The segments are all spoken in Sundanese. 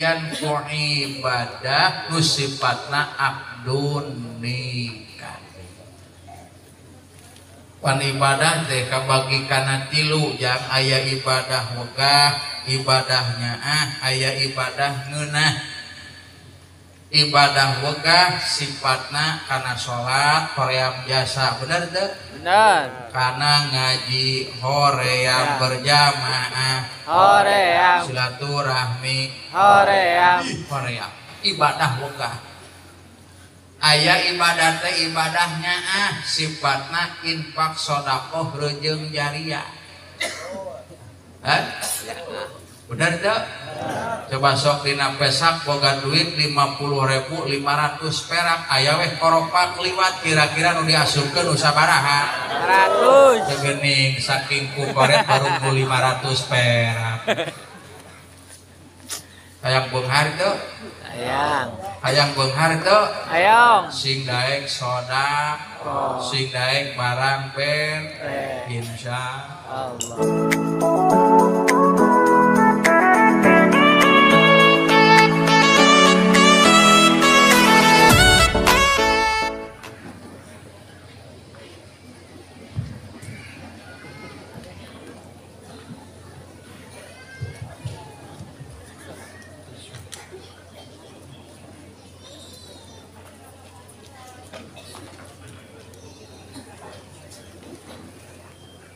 Ku ibadah nu sifatna aqdun nikah. Pan ibadah teh kabagi kana tilu, jang aya ibadah wegah, ibadah nyaah, aya ibadah ngeunah. Ibadah wegah sifatna kana salat, hoream jasa, bener teu? Bener. Kana ngaji, hoream berjamaah, hoream silaturahmi, hoream, hoream. Ibadah wegah. Aya ibadah teh ibadah nyaah, sifatna infak, sedekah, rejeung jariah. Hah? Bener teu? Coba sok dina pesak boga duit 50.500 perak, aya weh koropak liwat, kira-kira nu diasupkeun nu sabaraha? 100. Teu saking ku koret baru 500 perak. Hayang beunghar teu? Hayang. Hayang beunghar teu? Hayang. Sing daek sedekah, sing daek barang ben, insya Allah.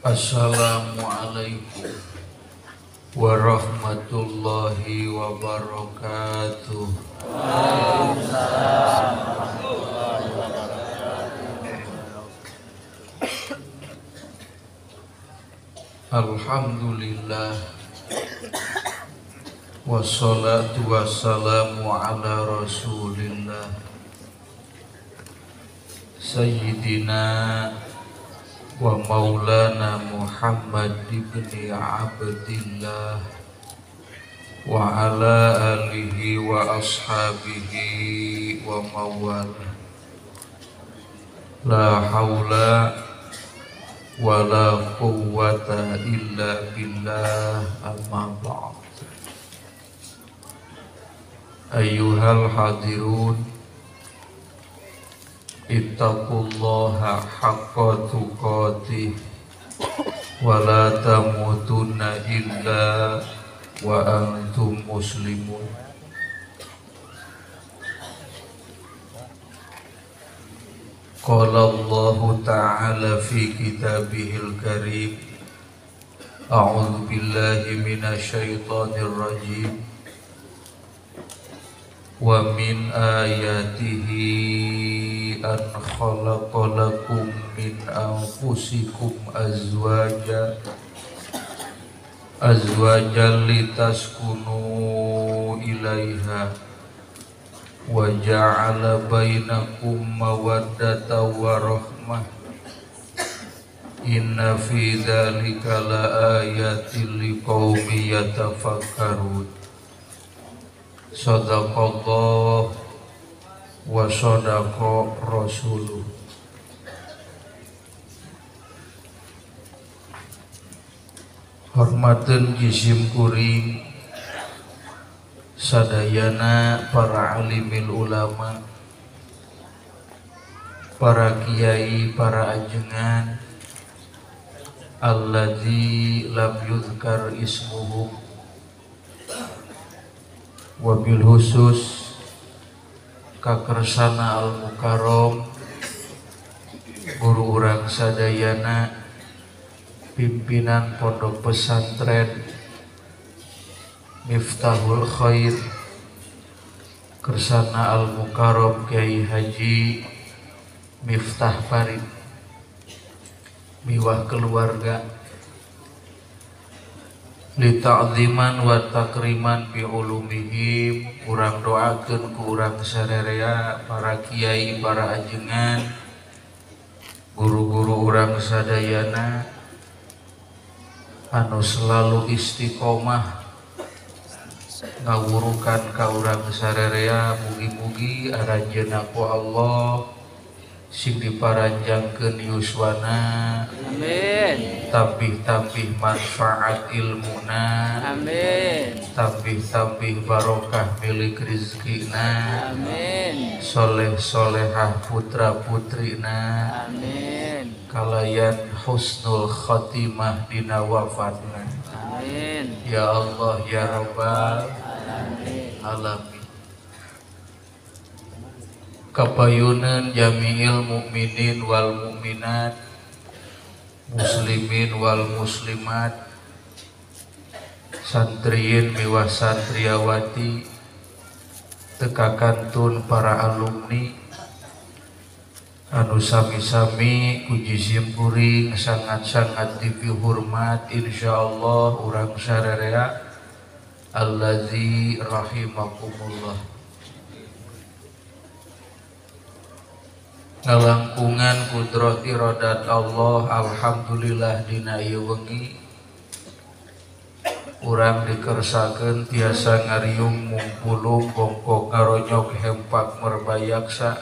Assalamualaikum warahmatullahi wabarakatuh. Waalaikumsalam warahmatullahi wabarakatuh. Alhamdulillah wassalatu wassalamu ala rasulillah sayyidina wa maulana Muhammad ibni Abdillah wa ala alihi wa ashabihi wa mawalah. La hawla wa la quwwata illa billah, amma ba'd. Ayyuhal hadirun, ittaqullaha haqqa tuqatih wa la tamutunna illa wa antum muslimun. Qala Allahu ta'ala fi kitabihil karim, a'udzu billahi minasyaitonir rajim. Wa min ayatihi an khalaqa lakum min anfusikum azwaja azwajan litaskunu ilaiha wa ja'ala bainakum mawaddatan wa rahmah. Inna fi dzalika laayatin liqaumin yatafakkarun. Sadaqallah wa sadaqa rasuluh. Hormateun jisim kuring sadayana para alimil ulama, para kiai, para ajengan, alladzi lam yuzkar ismuhum, wabil khusus kakersana al mukarrom guru urang sadayana, pimpinan pondok pesantren Miftahul Khair Kersana al Mukarrom Kiai Haji Miftah Farid miwah keluarga, li ta'ziman wa takriman bi ulumihim. Urang doakeun ku urang sarerea para kiai, para ajengan, guru-guru urang sadayana anu selalu istiqomah ngawurukan ka urang sarerea. Mugi-mugi aranjeunna ku Allah Sing diparanjangkeun yuswana. Amin. Tambih-tambih manfaat ilmuna. Amin. Tambih-tambih barokah milik rizkina. Amin. Soleh solehah putra putrina. Amin. Kalayan husnul khatimah dina wafatna. Amin. Ya Allah ya Rabbal alamin. Kapayunan jami'il mukminin wal mukminat, muslimin wal muslimat, santriin miwah santriawati, teka kantun para alumni, anu sami-sami kuji simkuring sangat-sangat dipihormat insyaallah urang sararea allazi rahimakumullah. Ngalangkungan kudrat iradat Allah, alhamdulillah dina ieu wengi urang dikersakeun tiasa ngariung mungpulung bongkok ngaronyok hempak merbayaksa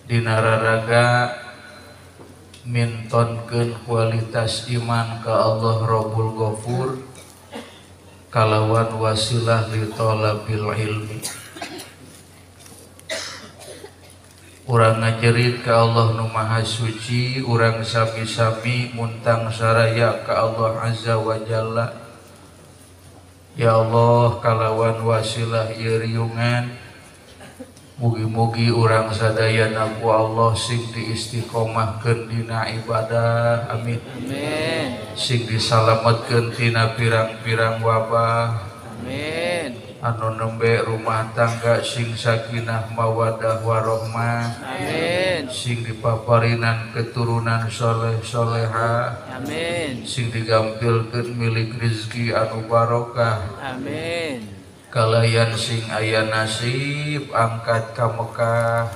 dina raraga mintonkeun kualitas iman ka Allah Rabbul Ghafur kalawan wasilah li talabil ilmi. Urang ngajerit ka Allah nu Maha Suci, urang sami-sami muntang saraya ka Allah Azza wa Jalla. Ya Allah, kalawan wasilah ieu riungan, mugi-mugi urang sadayana ku Allah sing diistiqomahkeun dina ibadah, amin. Amin. Sing disalametkeun tina pirang-pirang wabah, amin. Anu nembe rumah tangga sing sakinah mawadah warohmah, amin. Sing dipaparinan keturunan soleh soleha, amin. Sing digampilkeun milik rezeki anu barokah, amin. Kalayan sing aya nasib angkat ka Mekah,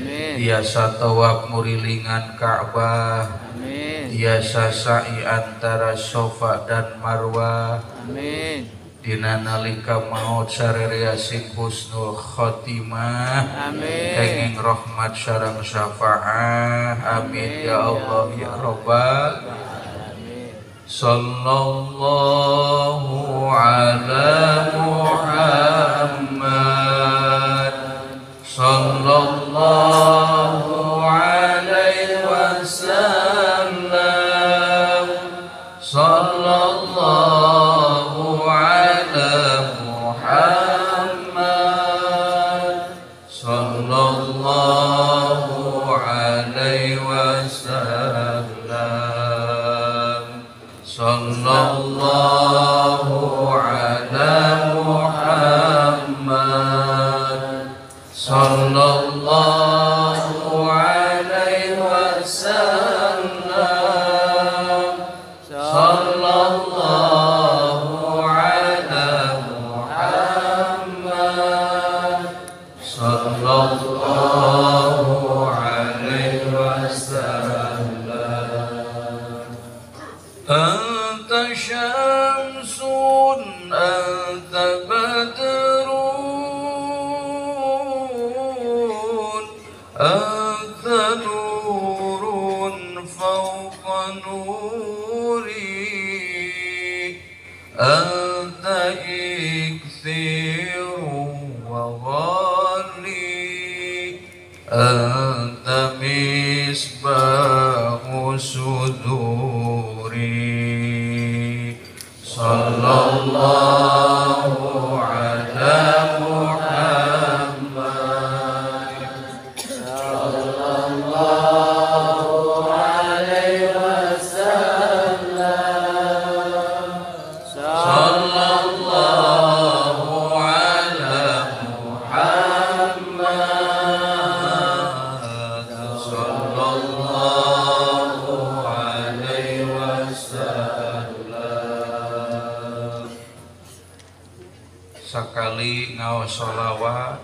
amin. Tiasa tawaf murilingan Ka'bah, amin. Tiasa sa'i antara Sofa dan Marwah, amin. Dina nalika maut sarerea sing husnul khotimah, amin. Kenging rahmat sareng syafaah, amin. Ya Allah ya Rabbal alamin. Sallallahu ala Muhammad, sallallahu alaihi wasallam, sallallahu ala Muhammad, sallallahu alaihi wasallam, sallallahu ala Muhammad, sallallahu alaihi wasallam, sallallahu ala Muhammad, sallallahu alaihi wasallam. Anta syamsun, anta badrun, anta nurun fawqa nuri, anta iksiru wa ghali, anta misbahu suduri. Sallallahu ala Muhammad, sallallahu alaihi wasallam, sallallahu ala Muhammad, sallallahu alaihi wasallam. Sakali ngaos sholawat,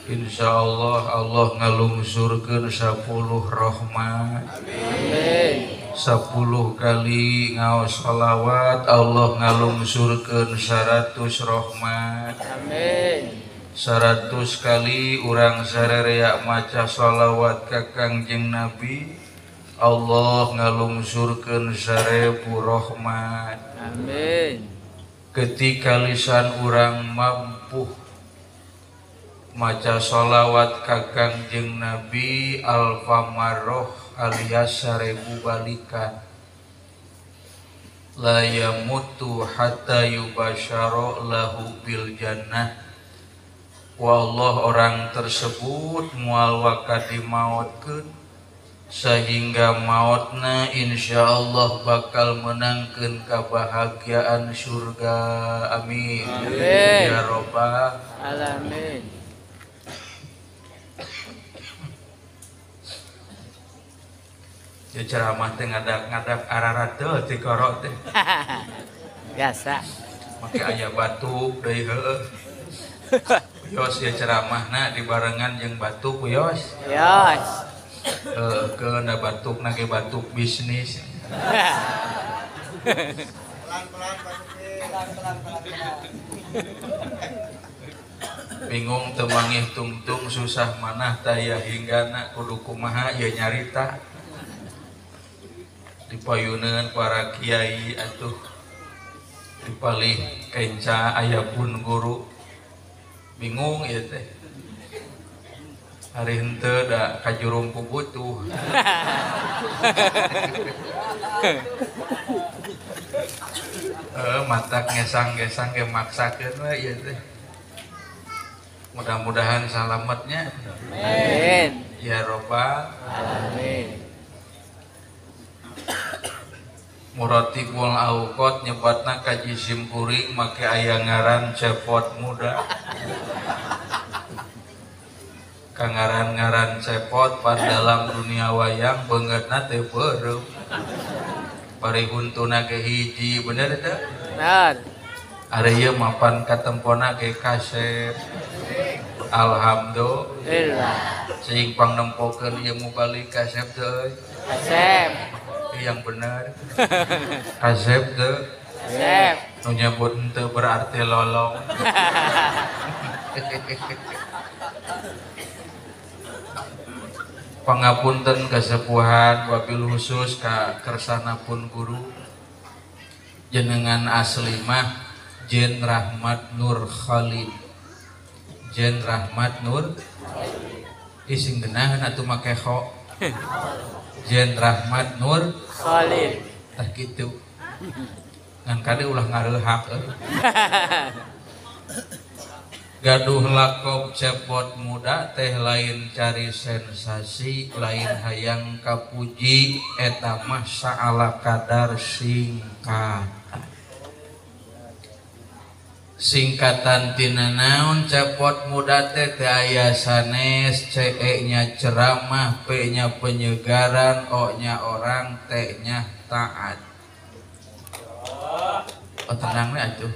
insyaallah Allah ngalungsurkeun 10 rahmat. Amin. 10 kali ngaos sholawat Allah ngalungsurkeun 100 rahmat. Amin. 100 kali urang sarerea maca sholawat ka Kangjeng Nabi, Allah ngalungsurkeun 1000 rahmat. Amin. Ketika lisan urang mampu maca sholawat ka Kangjeng Nabi alfa marroh alias 1000 balikan, la yamutu hatta yubasyara lahu bil jannah. Wallah orang tersebut mual wakati mautkeun sehingga mautna insyaallah bakal menangkeun kebahagiaan surga. Amin. Amin. Ya robbal alamin. Ya ceramah teh ngadak-ngadak ararateul ti korok teh. Biasa. Make aya batuk deui heueuh. Yos ya ceramahna dibarengan jeung batuk yos. Yos. Keuna batukna ge batuk bisnis. Pelan-pelan pelan-pelan pelan-pelan. Bingung teu mangih tungtung susah manah taya hinggana kudu kumaha ieu nyarita. Dipayuneun para kiai atuh dipalih kenca aya pun guru bingung ieu teh hari henteu da kajurung ku butuh. Matak ngesang-gesang ge maksakeun we ieu teh. Mudah-mudahan salametnya. Amin. Ya robbal alamin. Muratibul Auqat nyebatna ka jisim kuring make aya ngaran cepot muda. Ka ngaran-ngaran cepot pan dalam dunia wayang beungeutna teh beureum. Bari huntuna ge hiji bener teu? Bener. Ari ieu mapan katempona ge kasep. Alhamdulillah. Sing pangnempokeun ieu mubalik kasep teu euy? Kasep. Yang benar kasep teu? Kasep. Nu nyebut henteu berarti lolong. Pangapunten kasepuhan wabil khusus ka kersana pun guru jenengan asli mah Jen Rahmat Nur Khalid. Jen Rahmat Nur ising genaheun atuh make kho. Jen Rahmat Nur Khalid. Tah kitu. Ngan kade ulah ngareuhak euy. Gaduh lakob cepot muda teh lain cari sensasi, lain hayang kapuji, eta mah saala kadar singkatan. Singkatan tina naon cepot muda teh teu aya sanes, ce nya ceramah, p nya penyegaran, o nya orang, t nya taat. Oh tenang we atuh.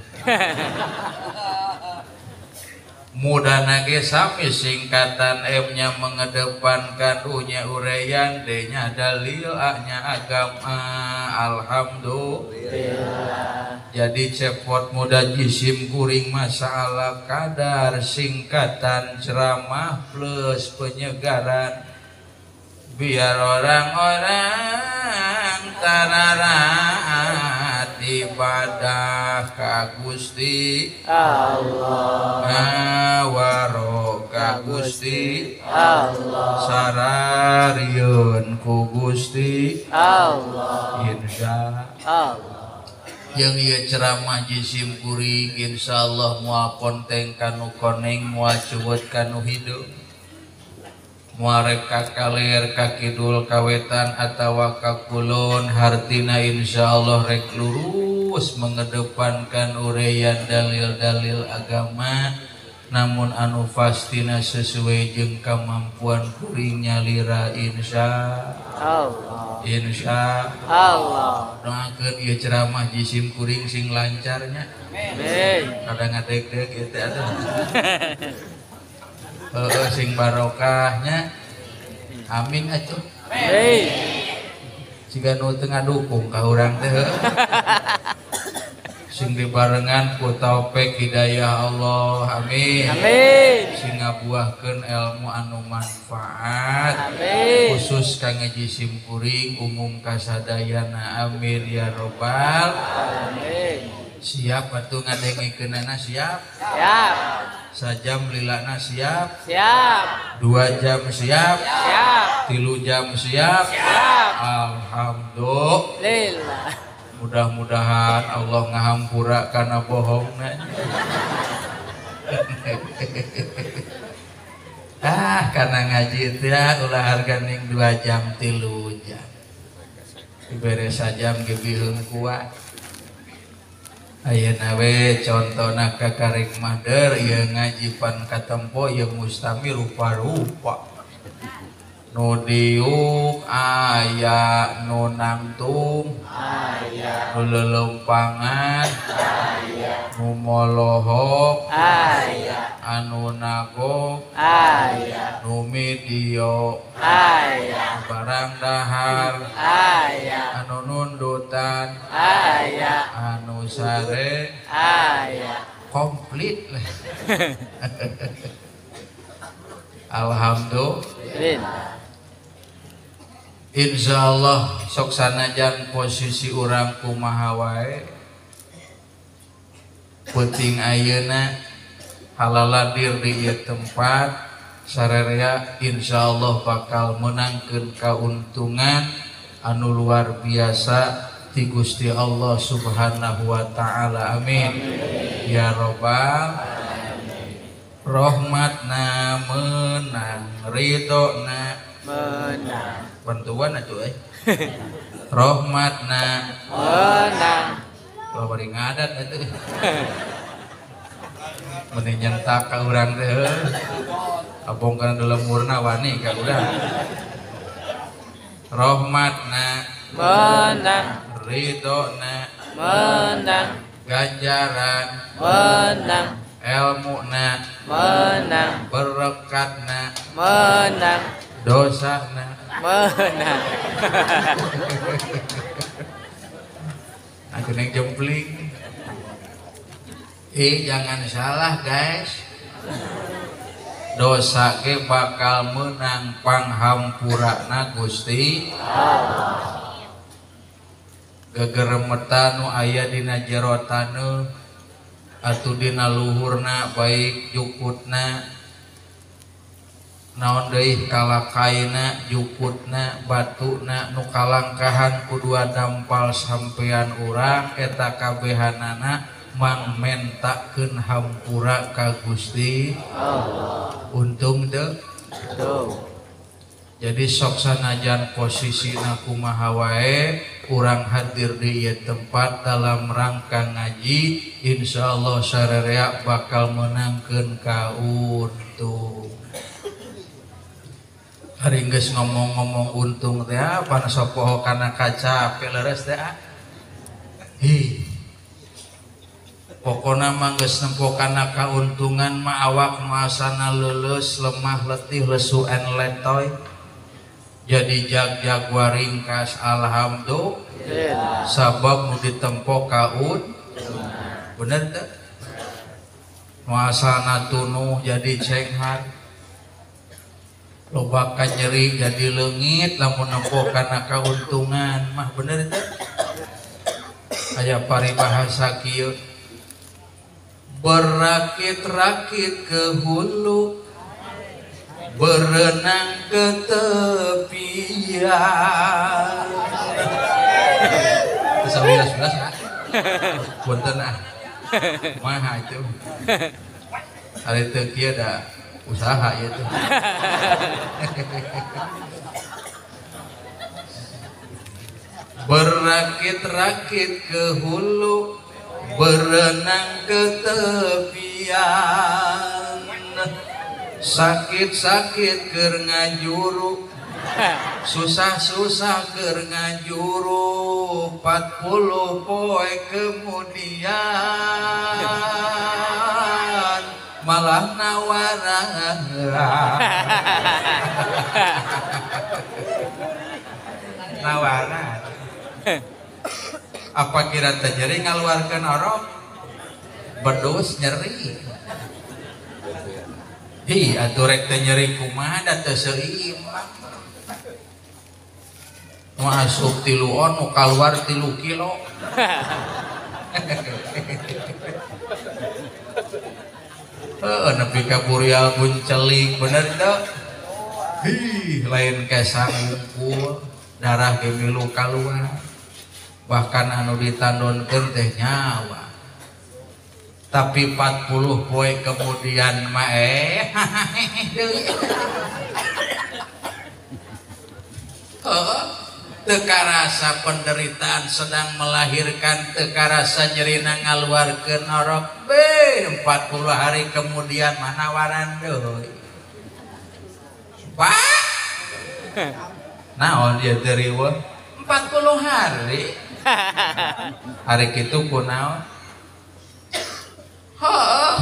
Muda nage sami singkatan M nya mengedepankan, U nya ureyan, D nya dalil, A nya agama. Alhamdulillah. Jadi cepot muda jisim kuring masalah kadar singkatan ceramah plus penyegaran biar orang-orang tararaat ibadah ka Gusti Allah, ngawaro ka Gusti Allah, sararieun ku Gusti Allah, insya Allah. Yang ieu ceramah jisim kuring insyaallah moal ponteng kanu koneng, moal cuwet kanu hideung, moal rek ka kaler ka kidul ka wetan atawa ka kulon, hartina insyaallah rek lurus mengedepankan uraian dalil-dalil agama, namun anu fastina sesuai jeung kemampuan kuring nyalira insya Allah. Insya Allah. Doakeun ieu ceramah jisim kuring sing lancarnya. Amin. Kadang ngadeg-deg ieu teh atuh. Heeh sing barokahnya. Amin atuh. Amin. Siga nu teu ngadukung ka urang teh heueuh. Sing dibarengan ku taufik hidayah Allah. Amin. Amin. Sing ngabuahkeun ilmu anu manfaat. Amin. Khusus ka ngaji simkuring umum kasadayana. Amin ya robbal alamin. Siap atuh ngadengikeunana siap? Siap. Sajam lilana siap? Siap. 2 jam siap? Siap. 3 jam siap? Siap. Alhamdulillah. Mudah-mudahan Allah ngahampura kana bohongna. Ah, karena ngaji teh ulah harganing 2 jam 3 jam. Dibere sajam ge biheung kuat. Ayeuna we contona ka karek mahder ieu ngaji pan katempo ieu mustami rupa-rupa. Nu diuk aya, nu nangtung aya, nu lelempangan aya, nu molohok aya, anu nagok aya, nu midio aya, barang dahar aya, anu nundutan aya, anu sare aya, komplit lah. Alhamdulillah. Insyaallah sok sanajan posisi urang kumaha wae peuting ayeuna halaladir di ieu tempat sarerea insyaallah bakal menangkeun kauntungan anu luar biasa ti Gusti Allah Subhanahu wa taala. Amin ya robbal alamin. Rahmatna menang, ridona menang. Bantuan atuh euy. Rahmatna menang. Ulah bari ngadat atuh. Mending nyentak ka urang teh heuh. Abong kana lemurna wani ka urang. Rahmatna menang, ridona menang, ganjaran menang, elmuna menang, berkatna menang, dosana menang. Aku neng jempling. Jangan salah guys, dosa ge bakal menang panghampurana Gusti Allah. Gegeremetan nu aya dina jero taneuh atuh dina luhurna baik jukutna naon deui kalakaina jukutna batuna nu kalangkahan ku dua dampal sampean urang eta kabehanana mangmentakeun hampura ka Gusti Allah. Untung teu? Jadi sok sanajan posisina kumaha wae urang hadir di ieu tempat dalam rangka ngaji insyaallah sarerea bakal menangkeun kauntung. Hari geus ngomong-ngomong untung teh pan sok poho kana kaca leres teh. Hi. Pokona mah geus nempo kana kauntungan mah awak nu asana leuleus lemah letih lesuan letoy. Jadi jag-jag waringkas alhamdulillah. Sabab nu ditempo kaun. Bener teh? Nu asana tunuh jadi cenghat. Loba nyeri jadi leungit lamun nempo kana kauntungan mah bener teh? Aya paribahasa kieu, berakit-rakit ke hulu, berenang ke tepian. Terus ah. Punten ah. Maha itu. Ari teu kieu da usaha ieu teh. Berakit-rakit ke hulu, berenang ke tepian, sakit-sakit keur ngajuru, susah-susah keur ngajuru, 40 poe kemudian malah nawaran. Nawaran. Apa kira terjadi ngaluarkan orok? Bedus nyeri. Hi atuh rek teh nyeri kumaha da teu seimbang. Nu asup 3 on nu kaluar 3 kilo. Heeh nepi ka burial buncelik bener teu? Hi lain kesang unggul darah ge milu kaluar. Bahkan anu ditandonkeun teh nyawa. Tapi 40 poe kemudian mah teu karasa penderitaan sedang melahirkan, teu karasa nyerina ngaluarkeun orok. Beh 40 hari kemudian mah nawaran deui. Pak naon ieu teh riweuh 40 hari. Hari kitu kunaon? Heuh.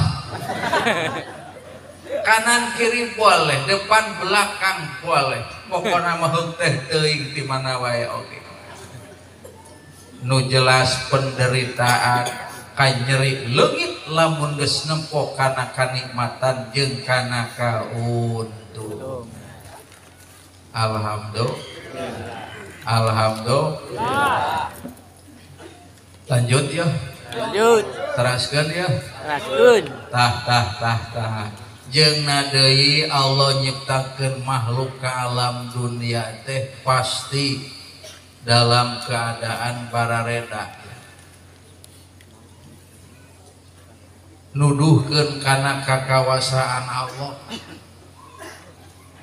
Kanan kiri boleh, depan belakang boleh. Pokona mah heuk teh teuing di mana wae oge. Nu jelas penderitaan kanyeri leungit lamun geus nempo kana kanikmatan jeung kana kauntungan. Alhamdulillah. Alhamdulillah. Lanjut ya. Lanjut. Teraskeun ya. Teraskeun. Tah tah tah tah. Jeung deui Allah nyiptakeun makhluk ka alam dunia teh pasti dalam keadaan barareda. Nuduhkeun kana kakawasaan Allah.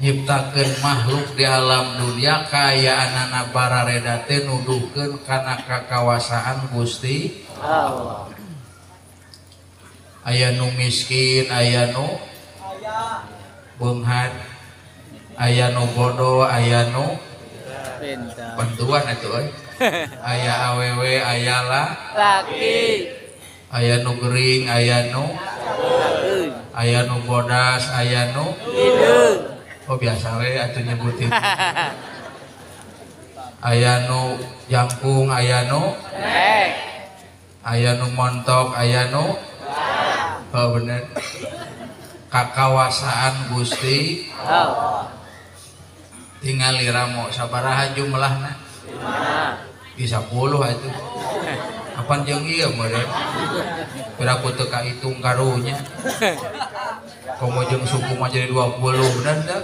Nyiptakeun makhluk di alam dunia kaayaanana barareda teh nuduhkeun kana kakawasaan Gusti Allah. Aya nu miskin, aya nu beunghar, aya nu bodoh, aya nu bantuan atuh euy. Aya awewe, aya laki, aya nu gering, aya nu aya nu bodas, aya nu hideung. Oh biasa we atuh nyebutin. Aya nu jangkung, aya nu aya nu montok, aya nu oh bener. Kakawasaan Gusti Allah. Tingali ramo sabaraha jumlahna? 5. Di 10 atuh. Apan jeung ieu meureun? Piraku teu kahitung karunya. Komo jeung suku mah jadi 20 bener teu?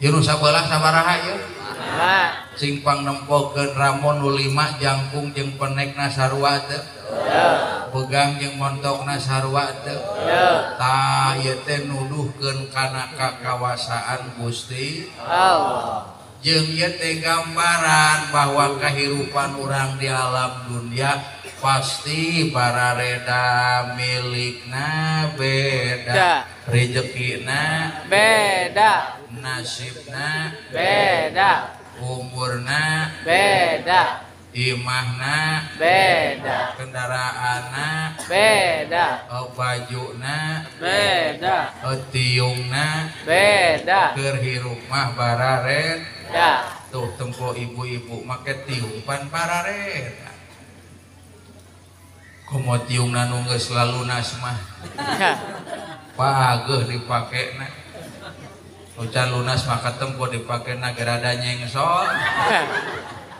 Ieu nu sabelah sabaraha ieu? 5. Sing pangnempokeun ramo nu 5 jangkung jeung penekna sarua teu? Begang jeung montokna sarua teu? Tah ieu teh nuduhkeun kana kakawasaan Gusti Allah. Jeung ieu teh gambaran bahwa kahirupan urang di alam dunia pasti barareda, milikna beda, rejekina beda, nasibna beda, umurna beda, imahna beda, kendaraanna beda, bajuna beda, tiungna beda, keur hirup mah barareda. Tuh tempo ibu-ibu make tiung pan barareda. Komo tiungna nu geus lalunas mah pageuh dipakena. Nu can lunas mah katempo dipakena ge rada nyengsol.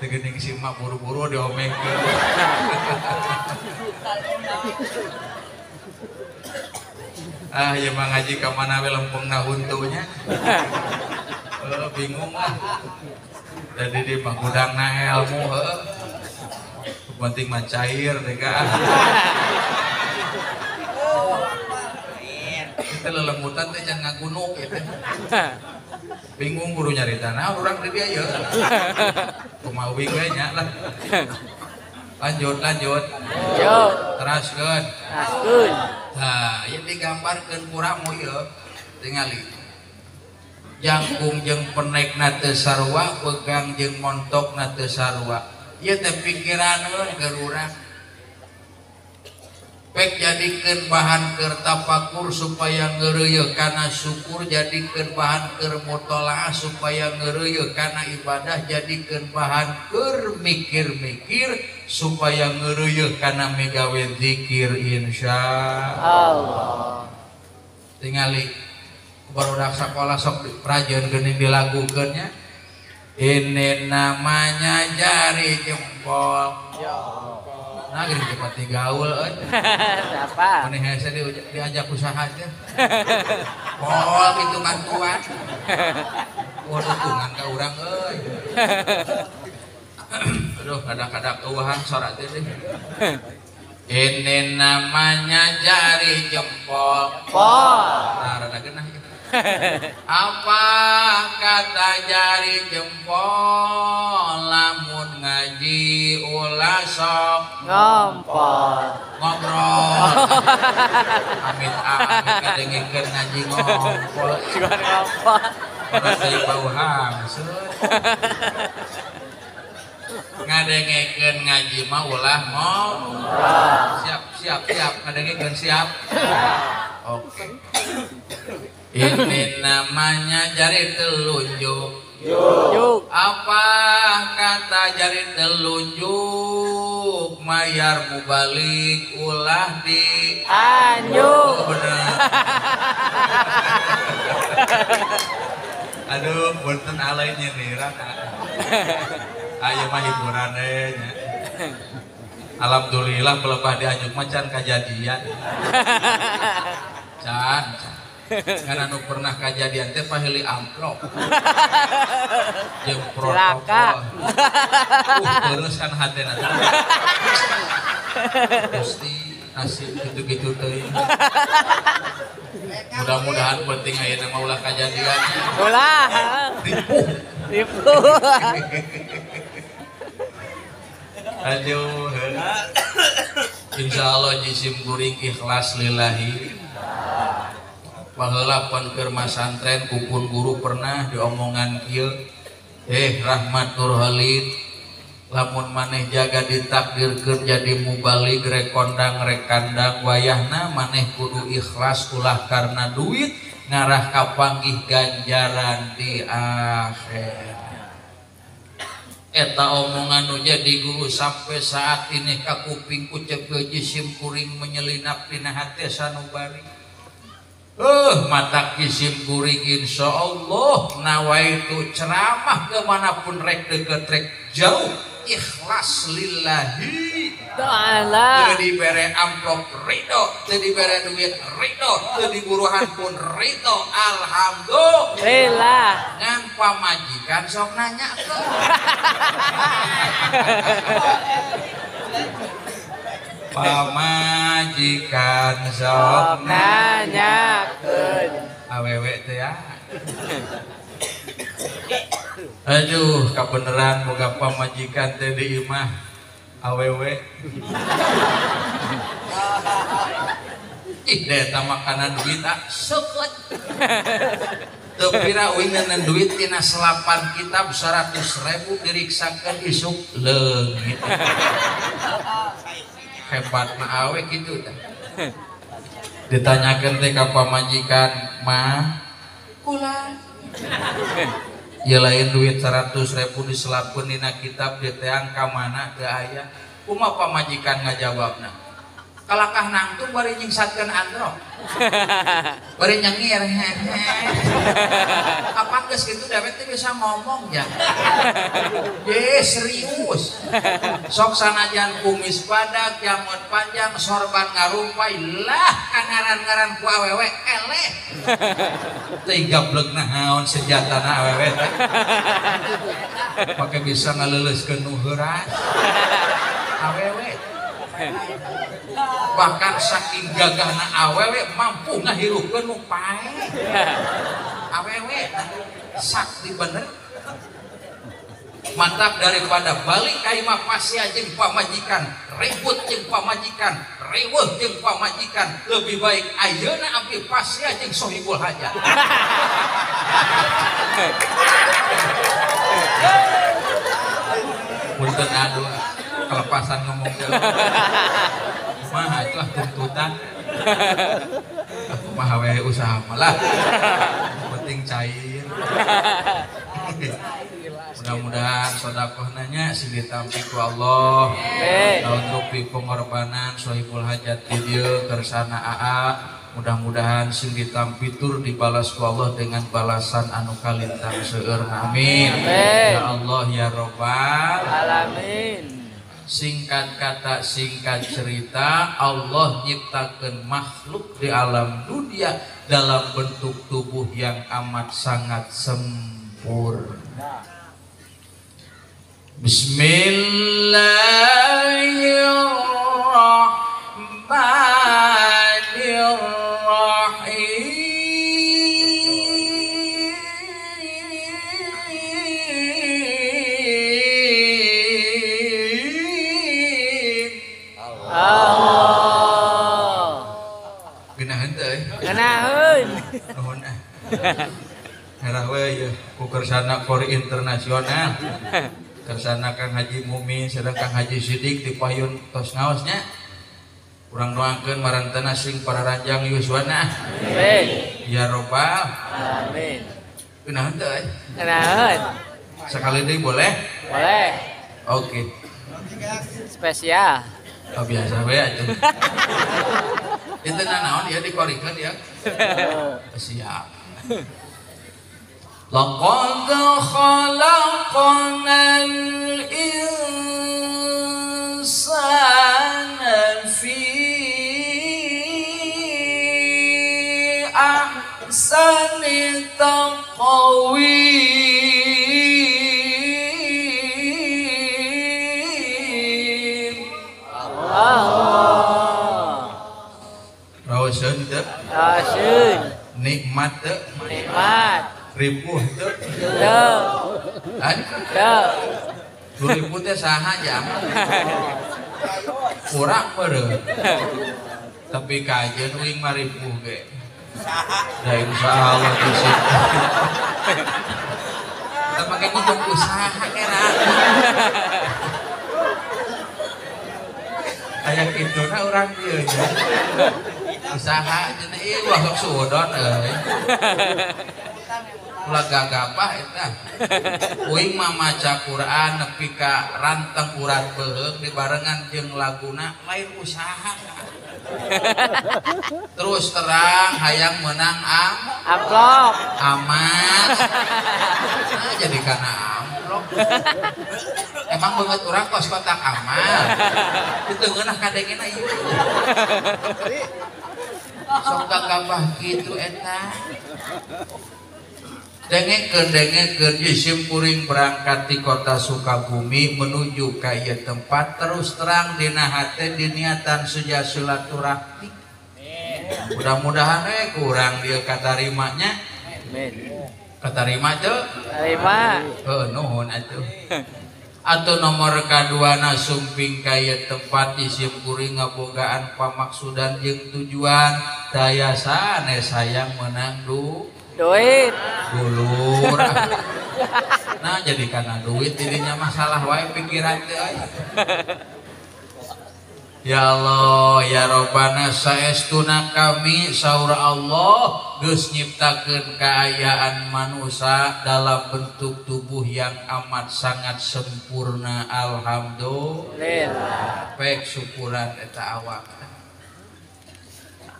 Teu geuning si mak buru-buru diomengkeun. Ah ieu mah ngaji ka mana we lempengna huntunya. Bingung lah. Jadi di mah gudangna ilmu heuh. Penting mah cair teh ka. Kita lelemutan teh jangan ngagunuk ya teh. Bingung guru nyari tanah urang di dia ya. Kumaha we nya lah. Lanjut lanjut. Yo. Teraskeun. Teraskeun. Tah, ieu digambarkeun ku ramo ieu. Tingali. Jangkung jeung penekna teu sarua, begang jeung montokna teu sarua. Ieu teh pikiraneun keur urang. Pek jadikeun bahan keur tafakur supaya ngeureuyeuh kana syukur, jadikeun bahan keur mutolaah supaya ngeureuyeuh kana ibadah, jadikeun bahan keur mikir-mikir supaya ngeureuyeuh kana migawe zikir insya Allah. Tingali barudak sakola sok rajeun geuning dilagukeun nya. Ini namanya jari jempol. Nah, gini cepat digaul, euy. Siapa? Mending hese diajak usaha aja. Pol hitungan kuat. Wah, hitungan ka urang euy. Aduh, kadang-kadang eueuhan sorak teh. Ini namanya jari jempol. Pol. Nah, rada geunah. Apa kata jari jempol lamun ngaji ulah sok ngompol ngobrol. Amit amit kadengikeun ngaji ngompol. Cuman ngompol. Terus deui bau hangsut. Ngadengekeun ngaji mah ulah ngobrol. Siap siap siap ngadengekeun siap. Oke. Ini namanya jari telunjuk. Yuk. Apa kata jari telunjuk? Mayar mubalik ulah di anjuk. Oh, bener. Aduh, punten alay nyindiran. Ayo mah hiburan nya. Alhamdulillah pelebah di anjuk mah can kajadian. Can. Karena nu pernah kajadian teh pahili amplop. Jeung protokol. Terus kan hatena. Gusti nasib gitu-gitu teuing. Mudah-mudahan penting ayeuna mah ulah kajadian. Ulah. Ripuh. Ripuh. Aduh. Insyaallah jisim kuring ikhlas lillahi. Baheula pan keur masantren kupun guru pernah diomongan kieu, Rahmat Nurhalid lamun maneh jaga ditakdirkeun jadi mubalig rek kondang rek kandang wayahna maneh kudu ikhlas ulah karena duit ngarah kapanggih ganjaran di akhir. Eta omongan nu jadi guru sampai saat ini ka kuping ku cepeu jisim kuring menyelinap dina hate sanubari. Mata kisim kuring insya Allah nawaitu ceramah kemanapun rek deket rek jauh ikhlas lillahi ta'ala. Teu dibere amplop ridho, teu dibere duit ridho, teu diburuhan pun ridho, alhamdulillah. Ngan pamajikan sok nanya ke. Pamajikan sok nanyakeun awewe teh ya. Aduh, kabeneran boga pamajikan teh di imah awewe. Ih, deh eta makanan duit ah seukeut. Teu pira uing ngeuneuh duit tina selapan kitab 100.000 diriksakeun isuk leungit. Hebat na awe gitu teh. Ditanyakeun teh ka pamajikan, "Ma, kula." Ya lain duit 100.000 diselapkeun dina kitab diteang ka mana teu aya. Kumaha pamajikan ngajawabna? Kalakah nangtung bari nyingsatkeun androk. Bari nyengir hehe. Apa geus kitu dewek teh bisa ngomong ya. Ye serius. Sok sanajan kumis badak, jamot panjang, sorban ngarumpai lah kangaran-ngaran ku awewe eleh. Teu gablek naon senjatana awewe teh. Pake bisa ngaleuleuskeun nu heuras. Awewe. Bahkan saking gagahna awewe mampu ngahirupkeun nu paeh. Awewe sakti bener. Mantap daripada balik ka imah pasea jeung pamajikan, ribut jeung pamajikan, riweuh jeung pamajikan, lebih baik ayeuna abdi pasea jeung sohibul hajat. Punten aduh kelepasan ngomong. Kumaha itu ah tuntutan. Kumaha we usaha malah. Penting cair. Mudah-mudahan sedekahna nya sing ditampi ku Allah. Naon rupi pengorbanan sohibul hajat di dieu kersana aa. Mudah-mudahan sing ditampi tur dibalas ku Allah dengan balasan anu kalintang seueur. Amin. Ya Allah ya Rabbal alamin. Singkat kata singkat cerita, Allah nyiptakeun makhluk di alam dunia dalam bentuk tubuh yang amat sangat sempurna. Bismillahirrahmanirrahim. Allah. Geunaheun teu euy? Geunaheun. Nuhun ah. Herah we ieu ku kersana kori internasional. Kersana Kang Haji Mumin sareng Kang Haji Sidik di payun tos ngaosnya. Urang doakeun marantena sing pararanjang yuswana. Amin. Ya robbal alamin. Geunaheun teu euy? Geunaheun. Sekali deui boleh? Boleh. Oke. Spesial. Oh, biasa we atuh. Itu nanaon ya dikorikeun ya. Siap. Laqad khalaqnal insana fi ahsani taqwim. Allah. Raoseun teu? Raoseun. Nikmat teu? Nikmat. Ripuh teu? Teu. Kan? Teu. Nu ripuh teh saha jang? Urang meureun. Tapi kajeun uing mah ripuh ge. Saha? Da insyaallah geus. Kita make ngomong usaha era. Aya kituna urang dieu nya. Usaha cenah ieu wah sok suudon euy. Ulah gagapah eta. Uing mah maca Quran nepi ka ranteng urat beuheung dibarengan jeung laguna lain usaha. Terus terang hayang menang amplop. Amat. Nah, jadi kana amplop. Emang banget urang kos kotak amal. Itu ngeunah kadengena ieu. Sok gagabah kitu eta. Dengekeun isim kuring berangkat di kota Sukabumi menuju ka ieu tempat terus terang dina hate diniatan seja silaturahmi. Mudah-mudahan we kurang dieu katarimanya. Amin. Katarima teu? Tarima. Heuh nuhun atuh. Atau nomor kaduana sumping ka ieu tempat isim kuring ngabogaan pamaksudan jeung tujuan daya sanes hayang meunang duit dulur. Nah jadi karena duit jadinya masalah wae pikiran teh. Ya Allah ya Robbana saestuna kami saur Allah geus nyiptakeun kaayaan manusia dalam bentuk tubuh yang amat sangat sempurna. Alhamdulillah. Pek syukuran eta awak.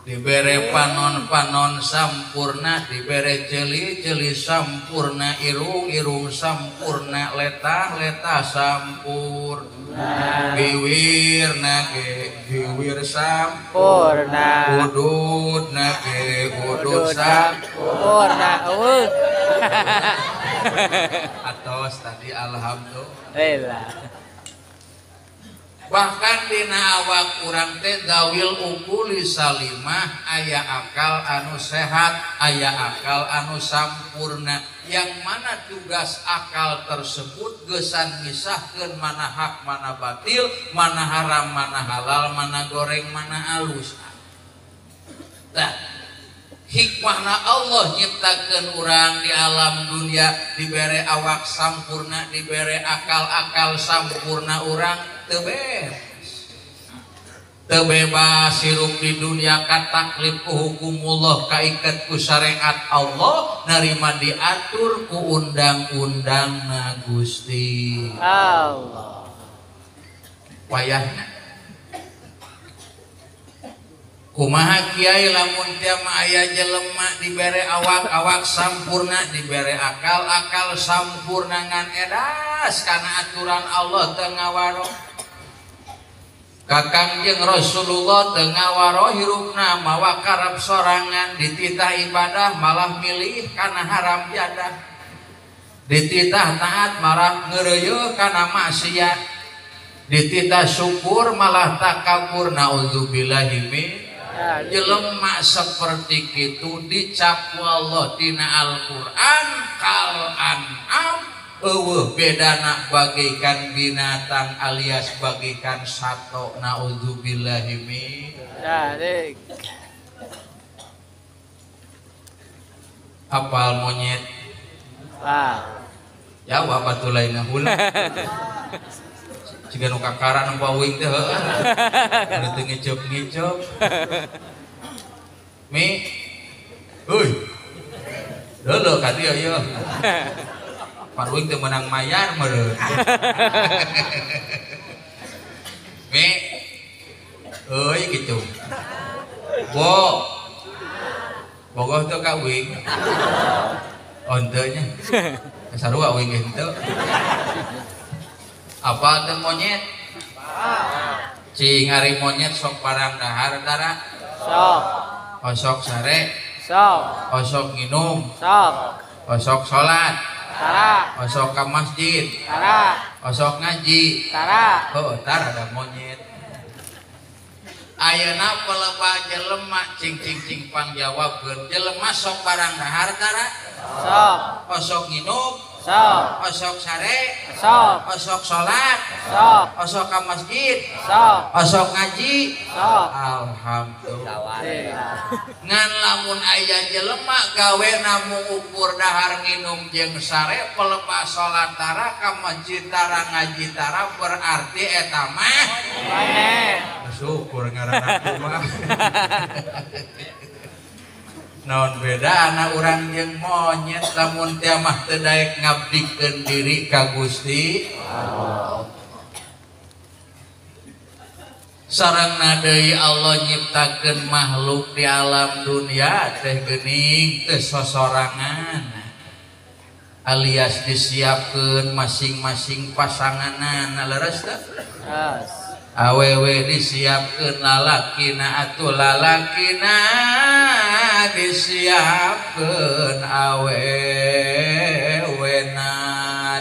Dibere panon-panon sampurna, dibere jeli-jeli sampurna, irung-irung sampurna, letah-letah sampurna, biwir nage biwir sampurna, udud nage udud sampurna. Atos tadi alhamdulillah. Bahkan dina awak urang teh dawil ukuli salimah aya akal anu sehat, aya akal anu sampurna. Yang mana tugas akal tersebut gesan misahkeun mana hak, mana batil, mana haram, mana halal, mana goreng, mana alus. Nah, hikmahna Allah nyiptakeun urang di alam dunia dibere awak sampurna, dibere akal-akal sampurna urang teu beres. Teu bebas hirup di dunia kataklif ku hukumullah kaiket ku syariat Allah narima diatur ku undang-undangna Gusti Allah. Wayahna kumaha kiai lamun teu mah aya jelema dibere awak-awak sampurna dibere akal-akal sampurna ngan edas kana aturan Allah teu ngawaro. Kakang jeung Rasulullah teu ngawaro hirupna mawa karep sorangan dititah ibadah malah milih kana haram jadah. Dititah taat malah ngeureuyeuh kana maksiat. Dititah syukur malah takabur naudzubillahi min. Jelema seperti kitu dicap Allah dina Al-Qur'an kal an'am eueuh bedana bagaikan binatang alias bagaikan sato naudzubillahi min dzalik. Apal monyet? Ah. Jawab atuh lainna heula. Jiga nu kakaran nempo uing teh heueuh. Nu teu ngiceup-ngiceup. Mi. Euy. Leuleuk ka dieu ieu. Pan uing teu meunang mayar meureun. Mi. Euy kitu. Bo. Bogoh teu ka uing. Oh henteu nya. Sarua uing ge henteu. Apa teu monyet? Cing ari monyet sok barang dahar tara? Sok. Osok sare? Sok. Osok nginum? Sok. Osok salat? Tara. Osok ka masjid? Tara. Osok ngaji? Tara. Oh, tara ada monyet. Ayeuna pelebah jelema cing cing cing pangjawabkeun. Jelema sok barang dahar tara? Sok. Osok nginum? Sok. Osok sare? Sok. Osok salat? Sok. Osok ka masjid? Sok. Osok ngaji? Sok. Alhamdulillah. Ngan lamun aya jelema gawe namung ukur dahar nginum jeung sare pelebah salat tara ka masjid tara ngaji tara berarti eta mah monyet. Syukur ngaranna mah. Naon beda anak urang jeung monyet lamun teu mah teu daek ngabdikeun diri ka Gusti Allah. Sarengna deui Allah nyiptakeun makhluk di alam dunia teh geuning teu sosorangan alias disiapkeun masing-masing pasanganna leres teu? Leres. Awewe disiapkeun lalakina atuh lalakina disiapkeun awewena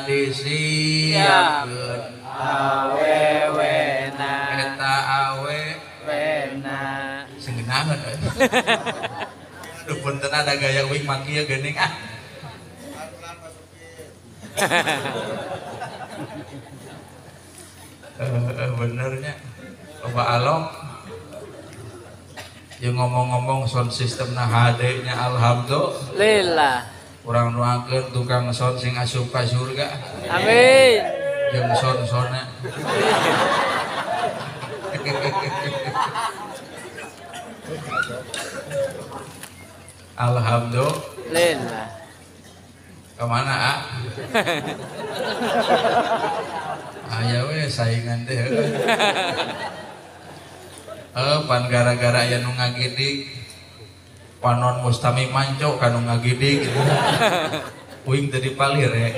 disiapkeun awewena eta awewena sing geunaheun euy. Duh punten ada gaya uing mah kieu geuning ah. Benernya loba alok jeung ngomong-ngomong sound systemna HD nya alhamdulillah. Urang doakeun tukang sound sing asup ka surga. Amin. Jeung sound-soundna. Alhamdulillah. Kemana ah? Aya we saingan teh. Pan gara-gara aya nu ngagidig panon mustami manco ka nu ngagidig. Uing teu dipalir ya.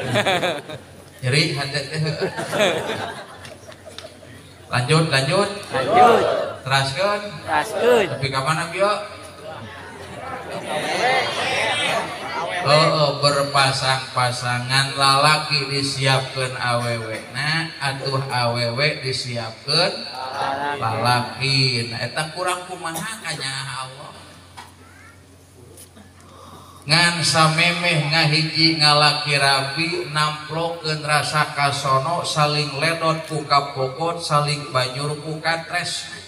Nyeri hate teh. Lanjut, lanjut. Lanjut. Teraskeun. Teraskeun. Tapi ka mana bieu? Oh, berpasang-pasangan lalaki disiapkeun awewe na atuh awewe disiapkeun lalaki. Nah eta kurang kumaha kanyaah Allah. Ngan samemeh ngahiji ngalaki rabi namplokeun rasa kasono saling ledot ku kapokot saling banyur ku katres.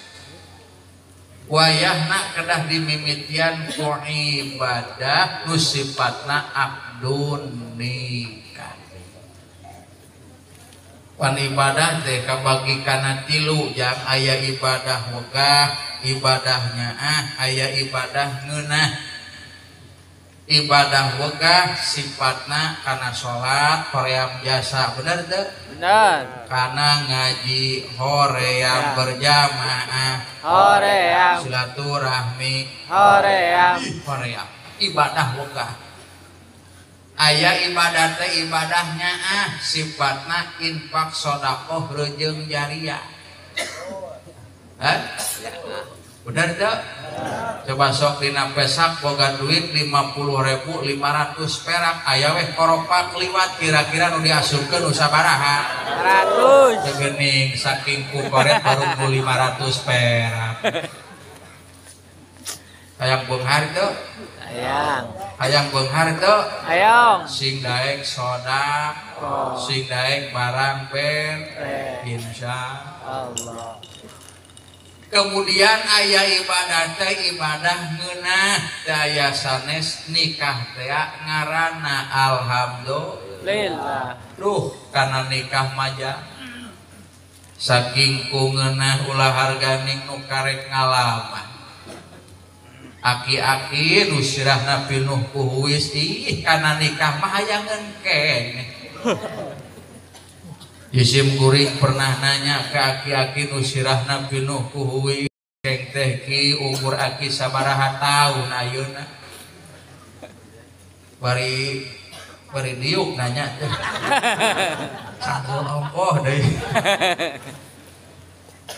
Wayahna kedah dimimitian ku ibadah nu sifatna abdun nikah. Pan ibadah teh kabagi kana tilu jang aya ibadah wegah, ibadah nyaah, aya ibadah ngeunah. Ibadah wegah sifatna kana salat hoream jasa, bener teu? Bener. Kana ngaji hoream berjamaah, hoream silaturahmi, hoream, hoream. Ibadah wegah. Aya ibadah teh ibadah nyaah sifatna infak sedekah rejeung jariah. Hah? Bener teu? Coba sok dina pesak boga duit 50.500 perak aya weh koropak liwat kira-kira nu diasupkeun nu sabaraha? 100. Teu geuning saking ku koret baru 500 perak. Hayang beunghar teu? Hayang. Hayang beunghar teu? Hayang. Sing daek sedekah, sing daek barang ben, insya Allah. Kemudian aya ibadah teh ibadah ngeunah daya sanes nikah teh ngaranna alhamdulillah. Duh kana nikah maja saking ku ngeunah ulah harganing nu karek ngalaman. Aki-aki nu sirahna pinuh ku huis ih kana nikah mah hayangeun keneh. Jisim kuring pernah nanya ke aki-aki nu sirahna pinuh ku huis keng teh ki umur aki sabaraha taun ayeuna. Bari bari diuk nanya teh. Sanggul ongkoh deui.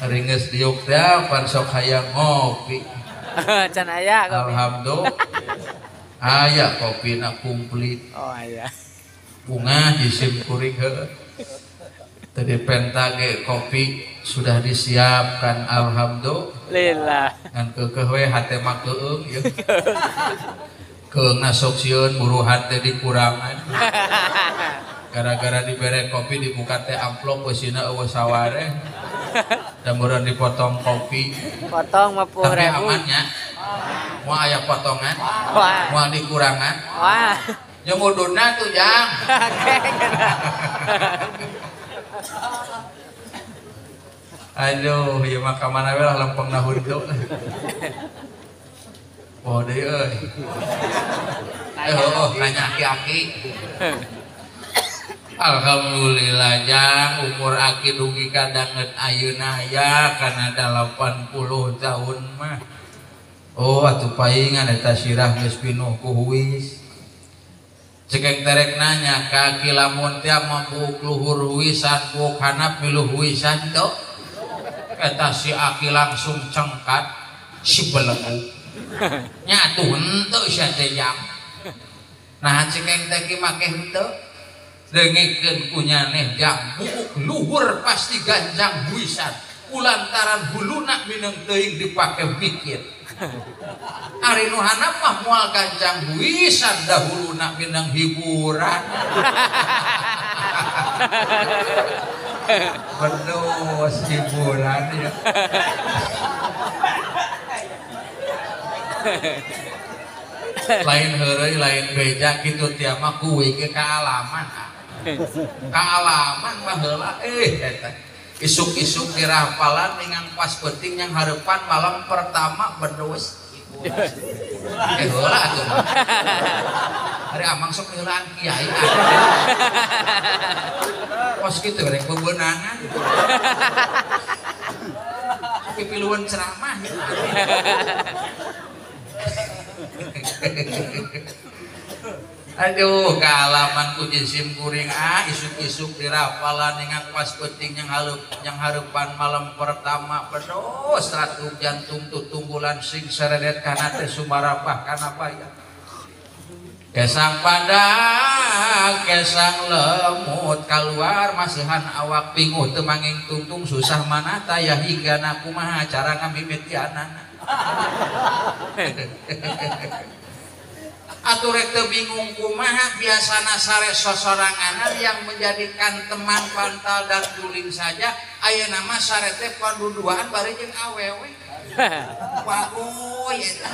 Ari geus diuk teh pan sok hayang ngopi. Can aya kopi. Alhamdulillah. Aya kopina komplit. Oh aya. Bunga jisim kuring heueuh. Tadi pentage kopi sudah disiapkan alhamdulillah. Ngan keukeuh we hate mah keueung ieu. Keung sok sieun buruhan teh dikurangan. Gara-gara dibere kopi dibuka teh amplop eusina eueuh saware. Dan meureun dipotong kopi. Potong 50.000. Tapi amannya. Moal aya potongan. Moal dikurangan. Wah. Jeung ududna tuh jang. Aduh, ieu mah ka mana we lah lempengna huntu. Oh deui euy. Oh, nanya aki-aki. Alhamdulillah jang umur aki dugi ka danget ayeuna aya kana 80 tahun mah. Oh, atuh paingan eta sirah geus pinuh ku huis. Cekeng terek nanya ka aki lamun teh mampu luhur huisan buuk hanap miluh huisan teu. Eta si aki langsung cengkat si belegu. Nya atuh henteu sia teh jang. Nah cekeng teh ki make henteu. Dengikeun ku nyaneh jang buuk luhur pasti ganjang huisan. Kulantaran huluna mineng teuing dipake mikir. Ari nu hanap mah moal ganjang huisan dahuluna mineng hiburan. Penuh hiburan ya. Lain heureuy lain beja kitu tia mah kuwe ge kaalaman. Kaalaman baheula eta. Isuk-isuk dirapalan ningang pas penting yang harapan malam pertama berdos. Heula atuh. Ari amang sok heulaan kiai. Kos kitu rek bebenangan. Pipiluan ceramah. Aduh, kaalaman ku jisim kuring ah isuk-isuk dirapalan dengan pas penting yang halup yang harapan malam pertama penuh ratu jantung tutunggulan sing seredet kana teh sumarapah kana paya. Kesang padang, kesang lemut keluar masihan awak pinguh teu manging tungtung susah mana taya hingga kumaha cara ngamimitianana. Atuh rek teu bingung kumaha biasana sare sosoranganan yang menjadikan teman bantal dan guling saja ayeuna mah sare teh paduduaan bari jeung awewe. Wagoy eta.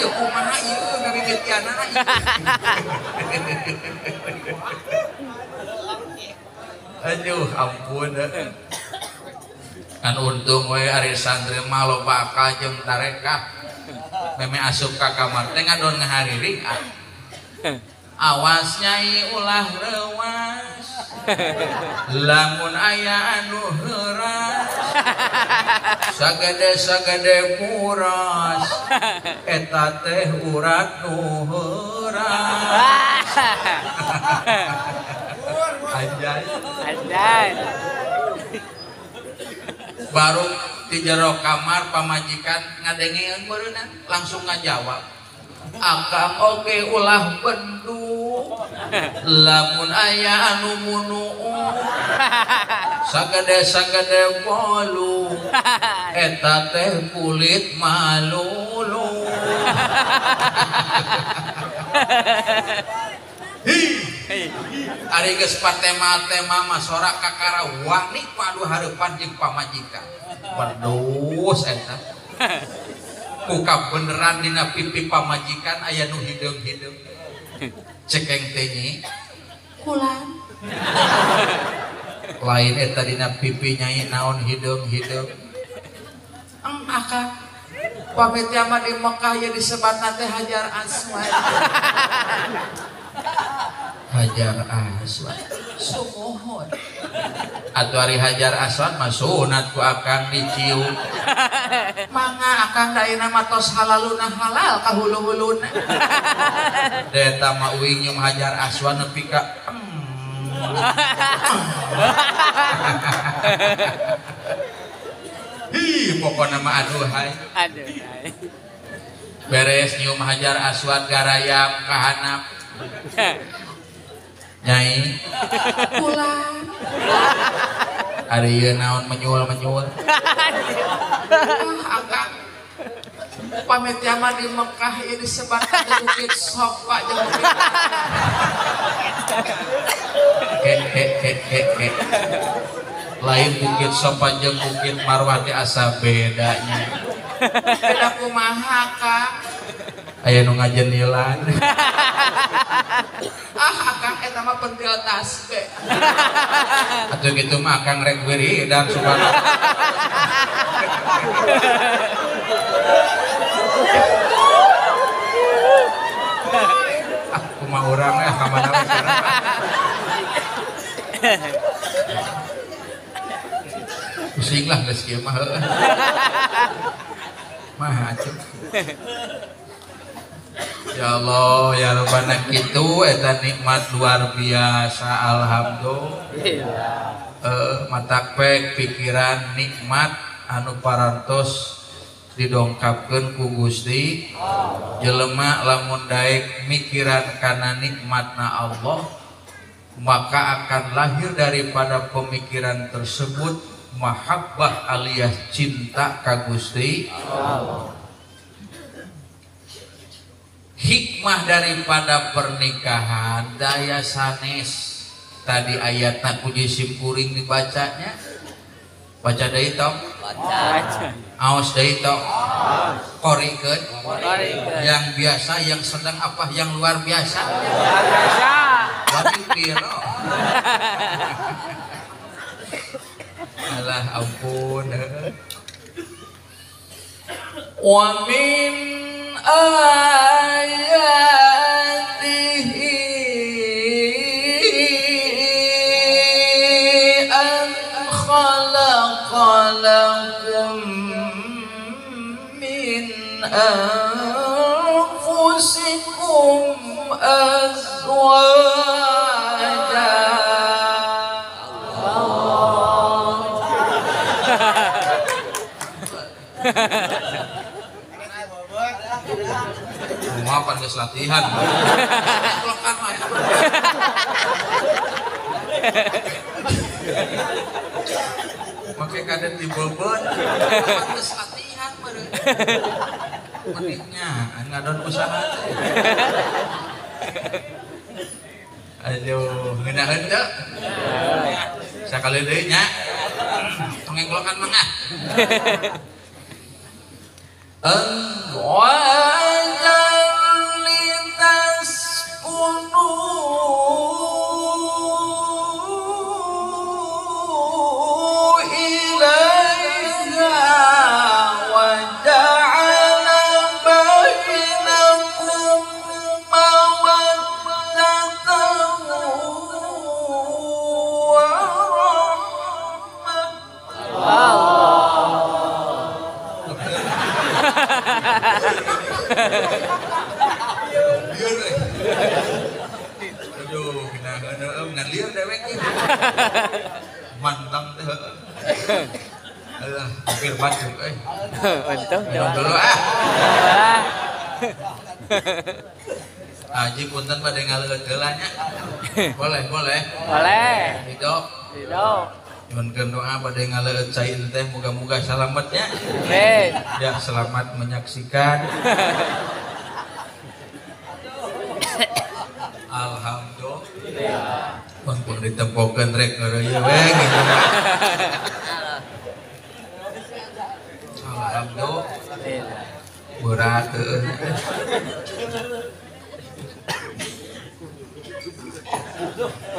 Ieu kumaha ieu ngamimitianana ieu. Aduh ampun. Kan untung we ari santri mah loba akal jeung tarekah. Meme asup ka kamar teh ngadon ngahariring. Awas nyai ulah reuas. Lamun aya anu heuras. Sagede-sagede buras. Eta teh urat nu heuras. Anjay. Anjay. Baru di jero kamar pamajikan ngadengeun meureunna langsung ngajawab. Akang oge ulah bendu lamun aya anu munuu sagede-sagede bolu eta teh kulit malulu. Ari geus patema-tema mah sorak kakara wani padu hareupan jeung pamajikan. Pedus eta. Kuka beneran dina pipi pamajikan aya nu hideung-hideung. Cekeng teh nyi. Kulan. Lain eta dina pipi nyai naon hideung-hideung. Eng akang pamit mah di Mekah ye disebatna teh Hajar Aswad. Hajar Aswad sumuhun atuh ari Hajar Aswad mah sunat ku akang dicium mangga akang da ayeuna mah tos halaluna halal ka hulu-huluna da eta mah uing nyium Hajar Aswad nepi ka hi pokona mah aduhai aduhai beres nyium Hajar Aswad garayam ka handap nyai pulang ari ieu naon menyuul-menyuul ah akang pamit mah di Mekah ieu disebatna teh Bukit Sofa jeung Bukit ke lain Bukit Sofa jeung Bukit Marwah teh asa bedanya beda kumaha Kang aya nu ngajenilan. Ah akang eta mah pentil tasbih. Atuh kitu mah akang rek wiridan subhanallah. Ah kumaha urang eh ka mana we sekarang. Pusing lah geus kieu mah heueuh. Mah atuh. Ya Allah ya Rabbana kitu eta nikmat luar biasa alhamdulillah. Matak pek pikiran nikmat anu parantos didongkapkeun ku Gusti. Jelema lamun daek mikiran kana nikmatna Allah maka akan lahir daripada pemikiran tersebut mahabbah alias cinta ka Gusti Allah. Hikmah daripada pernikahan daya sanes tadi ayatna ku simkuring dibacanya baca deui tong baca aos deui tong korikeun yang biasa yang sedang apa yang luar biasa luar biasa wani piro alah ampun wa min ayatihi an khalaqa lakum min anfusikum azwaja. Allah. Kumaha pan geus latihan. Lekan mah. Make kaden dibeubeut. Pan geus latihan meureun. Mendingnya ngadon usaha teh. Aduh, ngeunaheun teu? Sakali deui nya. Tong englokan mah ah. Azwajan litaskunu Lieur euy. Aduh, geunaheun ngan lieur dewek ieu. Mantap teh heueuh. Alah, hampir batuk euy. Untung Minum dulu ah. Haji punten bade ngaleueut heula nya. Boleh, boleh. Boleh. Ridho. Ridho. Nyuhunkeun doa bade ngaleueut cai teh muga-muga salamet nya. Amin. Ya, selamat menyaksikan. Alhamdulillah. Pun ditempokeun rek ngeureuyeuh we gitu. Alhamdulillah. Berat heueuh.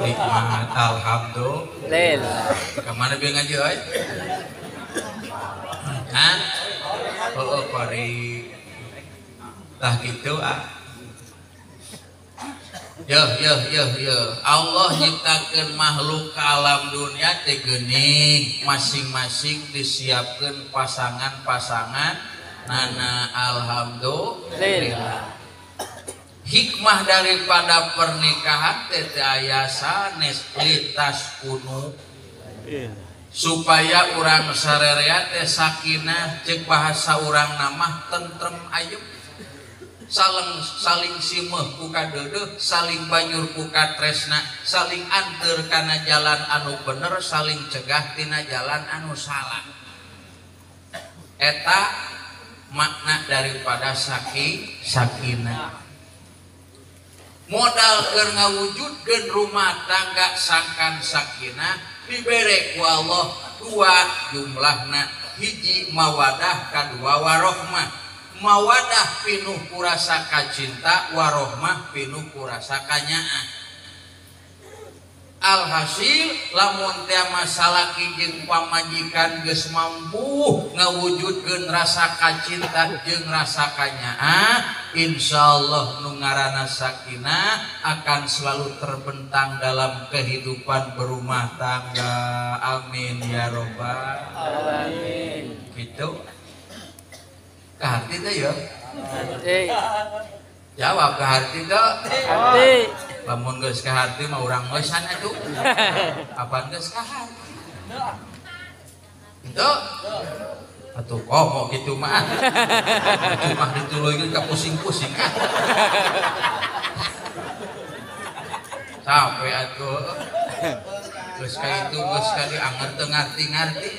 Nikmat alhamdulillah. Kemana bieu ngaji euy? Hah? Oh, pari. Tah kitu ah. Yo yo yo yo. Allah nyiptakeun makhluk ke alam dunia teh geuning, masing-masing disiapkeun pasangan-pasangan nana alhamdulillah. Hikmah daripada pernikahan teh aya sanes litas kunu supaya urang sarerea teh sakinah ceuk bahasa urang namah tentrem ayem, saling simeuh ku kadeudeuh, saling banyur ku katresna, saling anteur kana jalan anu bener, saling cegah tina jalan anu salah. Eta makna daripada sakinah. Modal keur ngawujudkeun rumah tangga sangkan sakinah dibere ku Allah dua jumlahna, hiji mawadah kadua warohmah. Mawadah pinuh ku rasa kacinta, warohmah pinuh ku rasa kanyaah. Alhasil lamun teh masalah jeung pamajikan geus mampu ngawujudkeun rasa kacinta jeung rasa kanyaah, insyaallah nu ngaranna sakinah akan selalu terbentang dalam kehidupan berumah tangga. Amin ya robbal alamin. Gitu. Kaharti teh ya? Jawab kaharti teh. Kaharti. Lamun geus kaharti mah urang ngeusan atuh. Apaan geus kaharti? Henteu. Atuh komo kitu mah. Cuma dituluykeun ka pusing-pusing ah. Sampai atuh. Geus ka itu geus ka dianger teu ngarti-ngarti.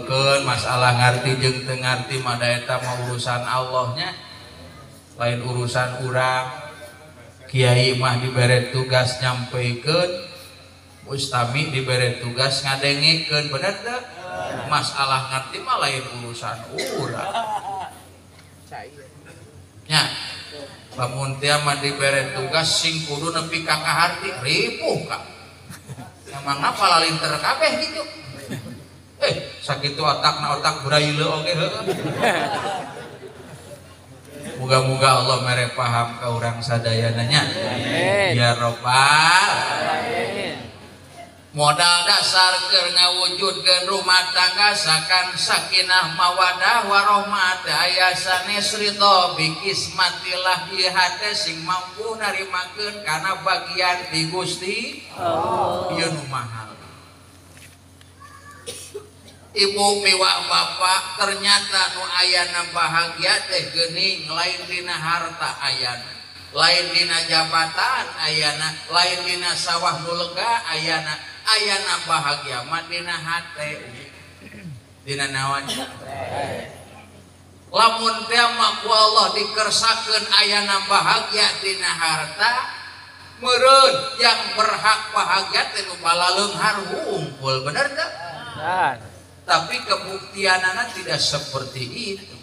Keun masalah ngarti jeung teu ngarti mah da eta mah urusan Allahnya, lain urusan urang. Kiai mah dibere tugas nyampeikeun, mustami dibere tugas ngadengekeun, bener teu? Masalah ngarti mah lain urusan urang. Nya, lamun teh mah dibere tugas sing kudu nepi ka kaharti, ripuh ka. Emang apa lalinter kabeh gitu. Sakitu otakna otak braille oge heueuh. Muga-muga Allah mere paham ka urang sadayana nya. Ya robbal alamin. Modal dasar keur ngawujudkeun rumah tangga sakan sakinah mawadah warohmah aya sanes ridho bi kismatillah ieu hate sing mampu narimakeun kana bagian ti Gusti Allah. Ieu nu mahal. Ibu miwak bapak ternyata nu ayana bahagia teh geuning lain dina harta ayana, lain dina jabatan ayana, lain dina sawah nu lega ayana, ayana bahagia mah dina hate, dina naon. Lamun teh mah ku Allah dikersakeun ayana bahagia dina harta, meureun yang berhak bahagia teh nu balaleunghar hungkul, bener teu? Tapi kebuktianana tidak seperti itu.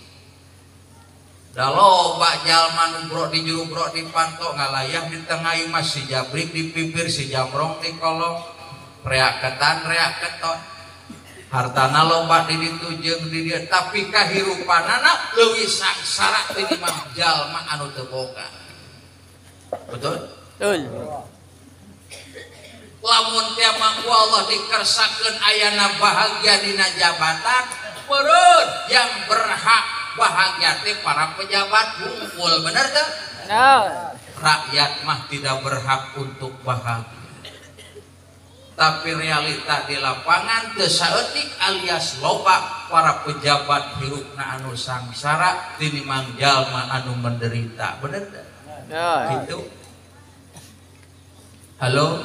Da loba jalma nu brok di juru brok di panto ngalayah di tengah imah, si jabrik di pipir, si jamrong di kolong, reak ketan reak keton. Hartana loba di ditu jeung di dieu, tapi kahirupanana leuwih sangsara tinimbang jalma anu teu boga. Betul? Betul. Lamun teh mah ku Allah dikersakeun ayana bahagia dina jabatan, meureun yang berhak bahagia teh para pejabat hungkul, bener teu? Bener. Rakyat mah tidak berhak untuk bahagia. Tapi realita di lapangan teu saeutik alias loba para pejabat hirupna anu sangsara tinimbang jalma anu menderita, bener teu? Bener. Gitu. Halo?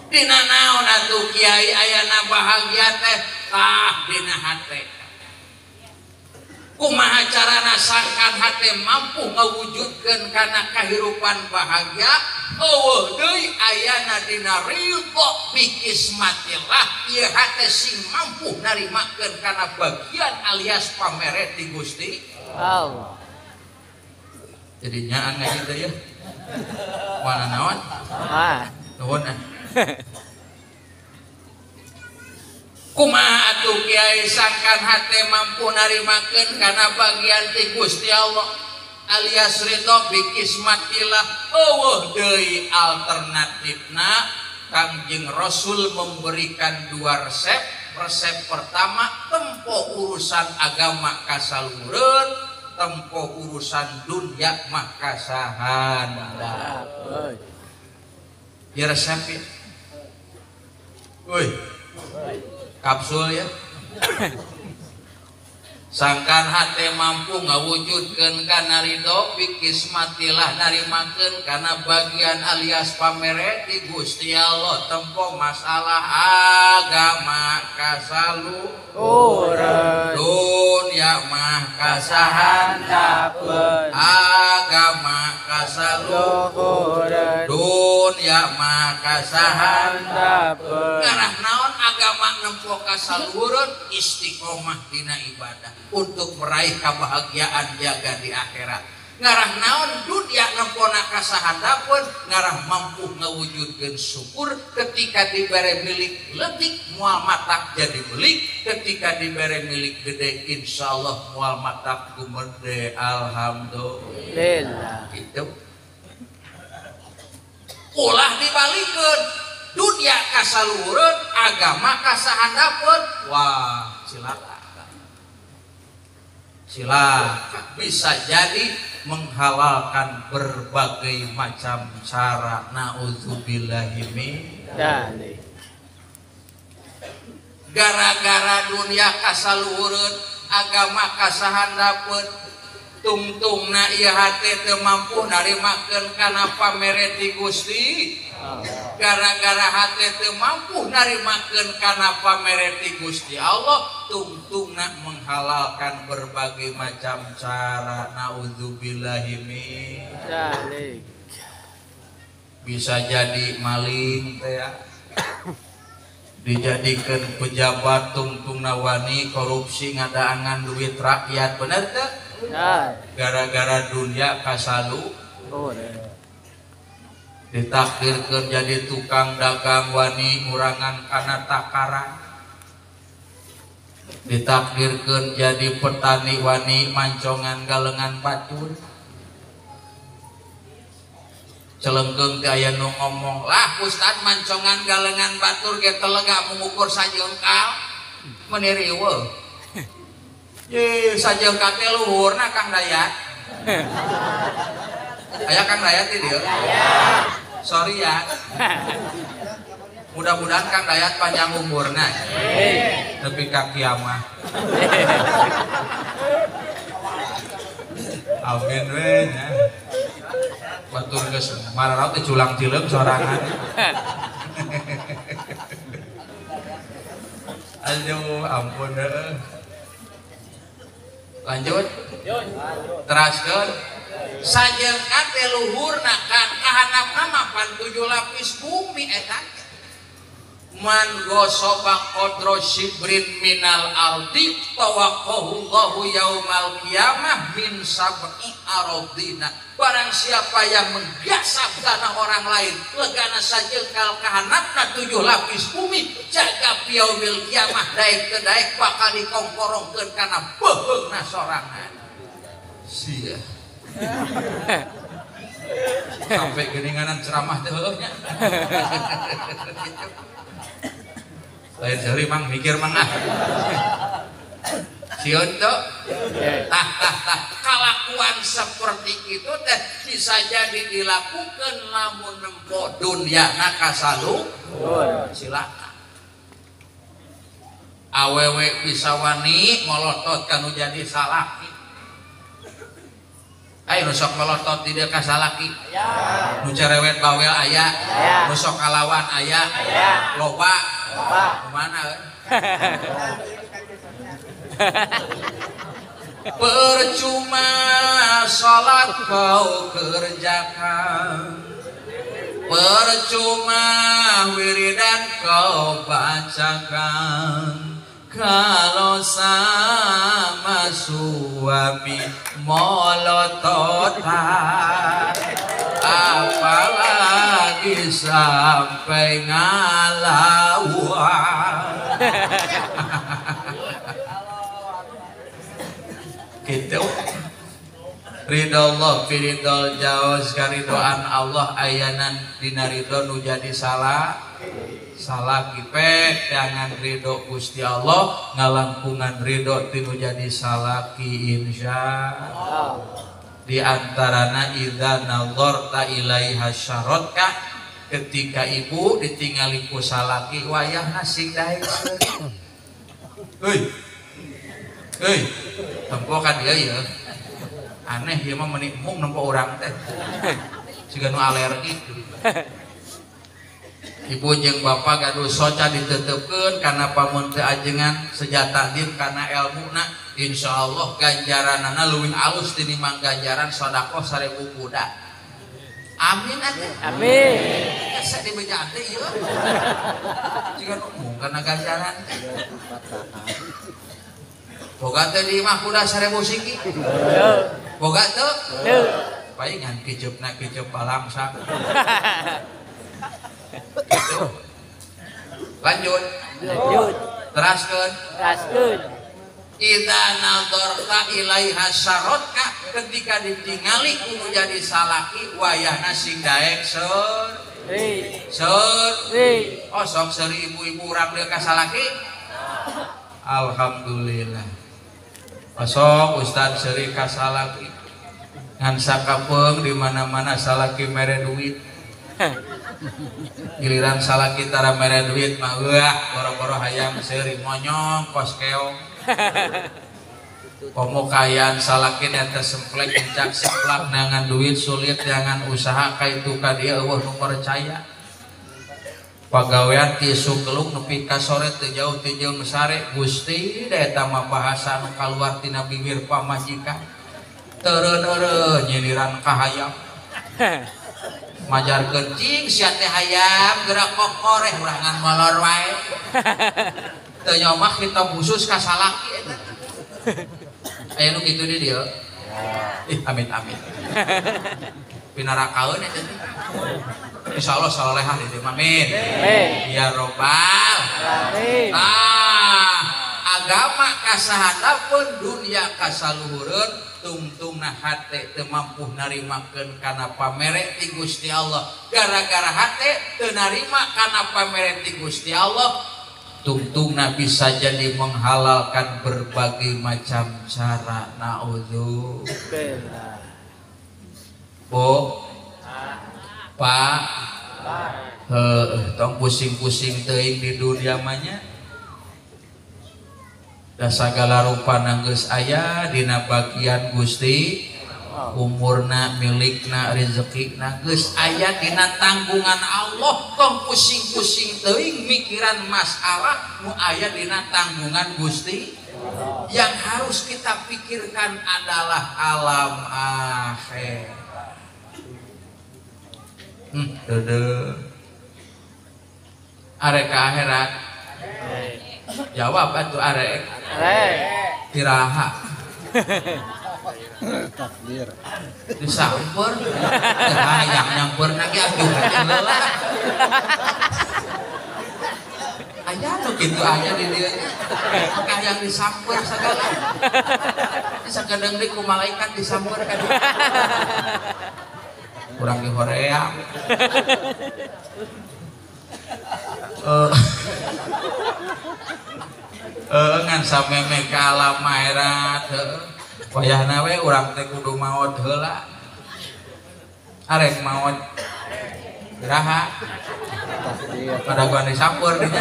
Dina naon atuh kiai ayana bahagia teh? Tah dina hate. Kumaha carana sangkan hate mampu ngawujudkeun kana kahirupan bahagia? Eueuh deui ayana dina ridho bikismatillah, ieu hate sing mampu narimakeun kana bagian alias pamere ti Gusti Allah. Jadi nyaan ngaji teh ya. Mana naon? Ah. Nuhun ah. Kumaha atuh kiai sangkan hate mampu narimakeun kana bagian ti Gusti Allah alias ridho bikismatillah? Eueuh deui alternatifna. Kangjeng Rasul memberikan dua resep. Resep pertama, tempo urusan agama kasalureun, tempo urusan dunia mah kasahandap. Ya resep ya. Woi. Kapsul ya. Sangkan hate mampu ngawujudkeun kana ridho bikismatillah, narimakeun kana bagian alias pamere ti Gusti Allah, tempo masalah agama kasaluhureun, dunya mah kasahandapeun, agama kasaluhureun, dunya mah kasahandapeun. Ngarah naon agama nempo kasaluhureun? Istiqomah dina ibadah untuk meraih kebahagiaan jaga di akhirat. Ngarah naon dunia nempona kasahandapeun? Ngarah mampu ngawujudkeun syukur ketika dibere milik leutik moal matak jadi milik, ketika dibere milik gede insyaallah moal matak gumede, alhamdulillah. Gitu. Ulah dibalikeun, dunia kasaluhureun, agama kasahandapeun, wah cilaka. Cilaka bisa jadi menghalalkan berbagai macam cara. Nauzubillahi min dzalik. Gara-gara dunia kasaluhureun, agama kasahandapeun, tungtungna ieu hate teu mampu narimakeun kana pamere ti Gusti. Gara-gara hate teu mampu narimakeun kana pamere ti Gusti Allah, tungtungna menghalalkan berbagai macam cara. Nauzubillahi min dzalik. Bisa jadi maling teh ya. Dijadikan pejabat tungtungna wani korupsi ngadaangan duit rakyat, bener teu? Gara-gara dunia kasalu ditakdirkeun jadi tukang dagang wani ngurangan kana takaran, ditakdirkeun jadi petani wani mancongan galengan batur. Celengkeung teh aya nu ngomong, lah ustad mancongan galengan batur ge telega mengukur sajengkal meuni riweuh. Ye sajengkal teh luhurna Kang Dayat. Aya Kang Dayat di dieu? Sorry ya. Mudah-mudahan Kang Dayat panjang umurna. Nepi ka kiamah. Amin we nya. Batur geus mararaut teh culang cileung sorangan. Aduh, ampun heuh. Lanjut. Teraskeun. Sajengka teh luhurna kan kahanapna mah pan 7 lapis bumi eta. Man ghosoba qadra shibrin minal ardi tawaqqahu Allahu yaumal qiyamah min sab'i aradina. Barang siapa yang menggasap tanah orang lain, legana sajengkal kahanapna 7 lapis bumi, jaga yaumil qiyamah daek teu daek bakal dikongkorongkeun kana beuheungna sorangan. Sia. Sampai geuninganan ceramah teh heueuh nya. Lain sehari mang mikir mang ah. Sieun teu? Tah tah tah kalakuan seperti itu teh bisa jadi dilakukan lamun nempo dunyana kasaluhur. Silakan. Awewe bisa wani molotot kanu jadi salaki. Ayo nu sok melotot di dieu ka salaki. Aya. Nu cerewet bawel aya. Nu sok kalawan aya. Loba. Kumaha euy? Percuma salat kau kerjakan, percuma wiridan kau bacakan, kalau sama suami molototan, apalagi sampai ngalawan. Gitu. Ridho Allah fi ridhol jauz karidoan Allah ayanan dina ridho nu jadi salah salah kipek jangan ridho Gusti Allah ngalangkungan ridho tinu jadi salaki insya Allah. Di antarana idza nazarta ilaiha syaratka ketika ibu ditingali ku salaki wayahna sing daek. Heuy. Heuy, tempo kan dia ya. Aneh ieu mah meuni embung nempo urang teh. Siga nu alergi. Ibu jeung bapak gaduh soca ditetepkeun kana pamun teu ajengan sejata din kana elmuna insyaallah ganjaranana leuwih alus tinimbang ganjaran sedekah 1000 kuda. Amin atuh. Amin. Asa dibejaan teh ieu. Siga nu embung kana ganjaran. Boga teh di imah kuda 1000 siki. Boga teu? Teu. Palingan kiceupna kiceup balangsa. Gitu. Lanjut. Lanjut. Teraskeun. Teraskeun. Idza nazarta ilaiha syaratka ketika ditingali kudu jadi salaki wayahna sing daek seur. Seur. Oh sok seuri ibu-ibu urang deui ka salaki. Alhamdulillah. Osok Ustad seuri ka salaki. Ngan sakapeung di mana-mana salaki mere duit. Giliran salaki tara mere duit mah wah boro-boro hayang seuri monyong kos keong. Komo kayaan salaki eta semplek encak semplak nangan duit sulit jangan usaha ka itu ka dieu eueuh nu percaya. Pagawean ti isuk keluk nepi ka sore teu jauh ti jeung sare Gusti da eta mah bahasa nu kaluar tina bibir pamajikan. Teureun-eureun nyindiran ka hayam. Majarkeun cing sia teh hayam geura kokoreh urang ngan molor wae. Teu nyomah kita khusus ka salaki eta. Aya nu kitu di dieu. Ih amit amit. Pinarakaeun eta teh. Insyaallah salehah di dieu amin. Amin. Ya robbal alamin. Tah, agama kasahandapeun dunia kasaluhureun tungtungna hate teu mampu narimakeun kana pamere ti Gusti Allah. Gara-gara hate teu narima kana pamere ti Gusti Allah, tungtungna bisa jadi menghalalkan berbagai macam cara. Naudzubillah. Bu, Pak, tong pusing-pusing teuing di dunia mah nya. Da sagala rupana geus aya dina bagian Gusti, umurna, milikna, rezekina geus aya dina tanggungan Allah. Tong pusing-pusing teuing mikiran masalah nu aya dina tanggungan Gusti. Yang harus kita pikirkan adalah alam akhir. Dede. Arek ka akhirat. Jawab atuh arek. Arek. Tiraha. Takdir. Disamper. Hayang nyamper lagi atuh heula. Aya tuh kitu aya di dieu. Hayang disamper sagala. Sakedeung deui ku malaikat disamper ka dieu. Kurang di hoream. Ngan sameme ka alam akhirat heueuh. Wayahna we urang teh kudu maot heula. Arek maot iraha? Padaguan disampeur dinya.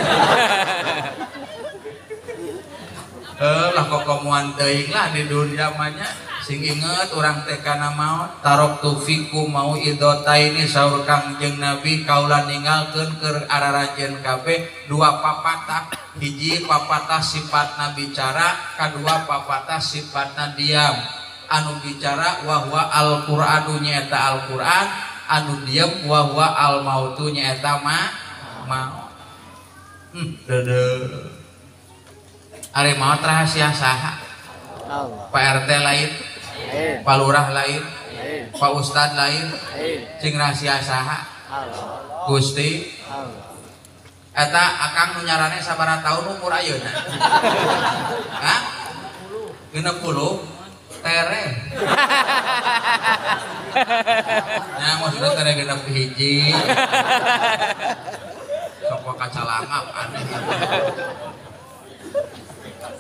Lah kokomuan teuing lah di dunia mah nya. Sing inget urang teh kana maot. Tarok fikum mau idotaini saur Kangjeng Nabi kaula ninggalkeun keur ararajeun kabeh dua papatah. Hiji papatah sifatna bicara, kadua papatah sifatna diam. Anu bicara wa huwa al-Qur'anu nyaeta Al-Qur'an, anu diam wa huwa al-mautu nyaeta maut. Deudeuh. Ari maot rahasia saha? Allah. Pak RT lain, Pak Lurah lain, Pak Ustad lain, cing rahasia saha? Allah. Gusti. Allah. Eta akang nu nyarane sabaraha tahun umur ayeuna? Hah? 60 tere. Nah, maksudnya tere genep hiji. Sok kacalangap aneh.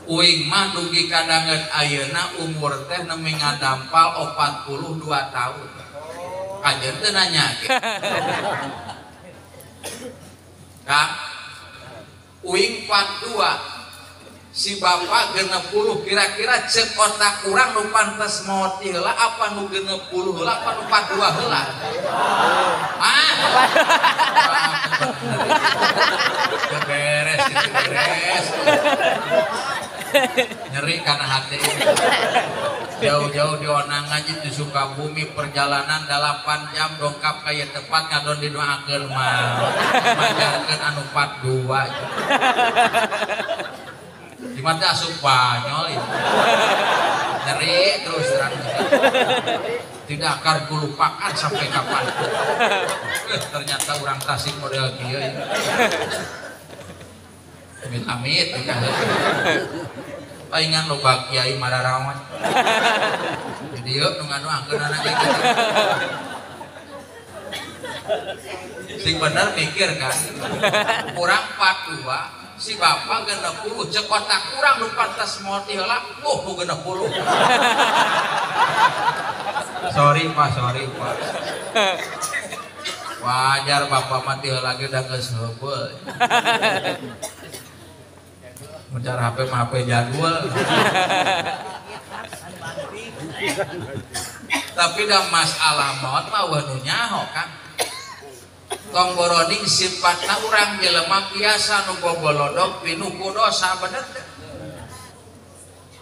Uing mah dugi kadanget ayeuna umur teh nemi ngadampal 42 tahun. Kajeun teu nanya ge. Kang, uing 42, si bapak 60, kira-kira cek otak urang nu pantes maot heula apa nu 60 heula apa nu 42 heula? Ah. Beres, beres. Nyeri karena hati. Jauh-jauh dionang ngaji di Sukabumi perjalanan 8 jam dongkap kaya tepat ngadon didoakeun mah. Majarkeun anu 42. Di mata asup banyol itu. Nyeri terus terang. Tidak akan kulupakan sampai kapan. Ternyata orang Tasik model kieu. Amit-amit palingan loba kiai mararawan. Jadi yuk nu ngadoakeun anak kitu. Sing bener mikir kan. Urang 42, si bapak 60, cek otak urang nu pantes maot heula, oh nu 60. Sorry Pak, sorry Pak. Wajar bapak mati heula ge da geus heubeul. Mencari HP mah HP jadul. Tapi dah masalah maut mah wah nu nyaho kan. Tong boroding sifatna urang jelema biasa nu gobolodog pinuh ku dosa bener teu?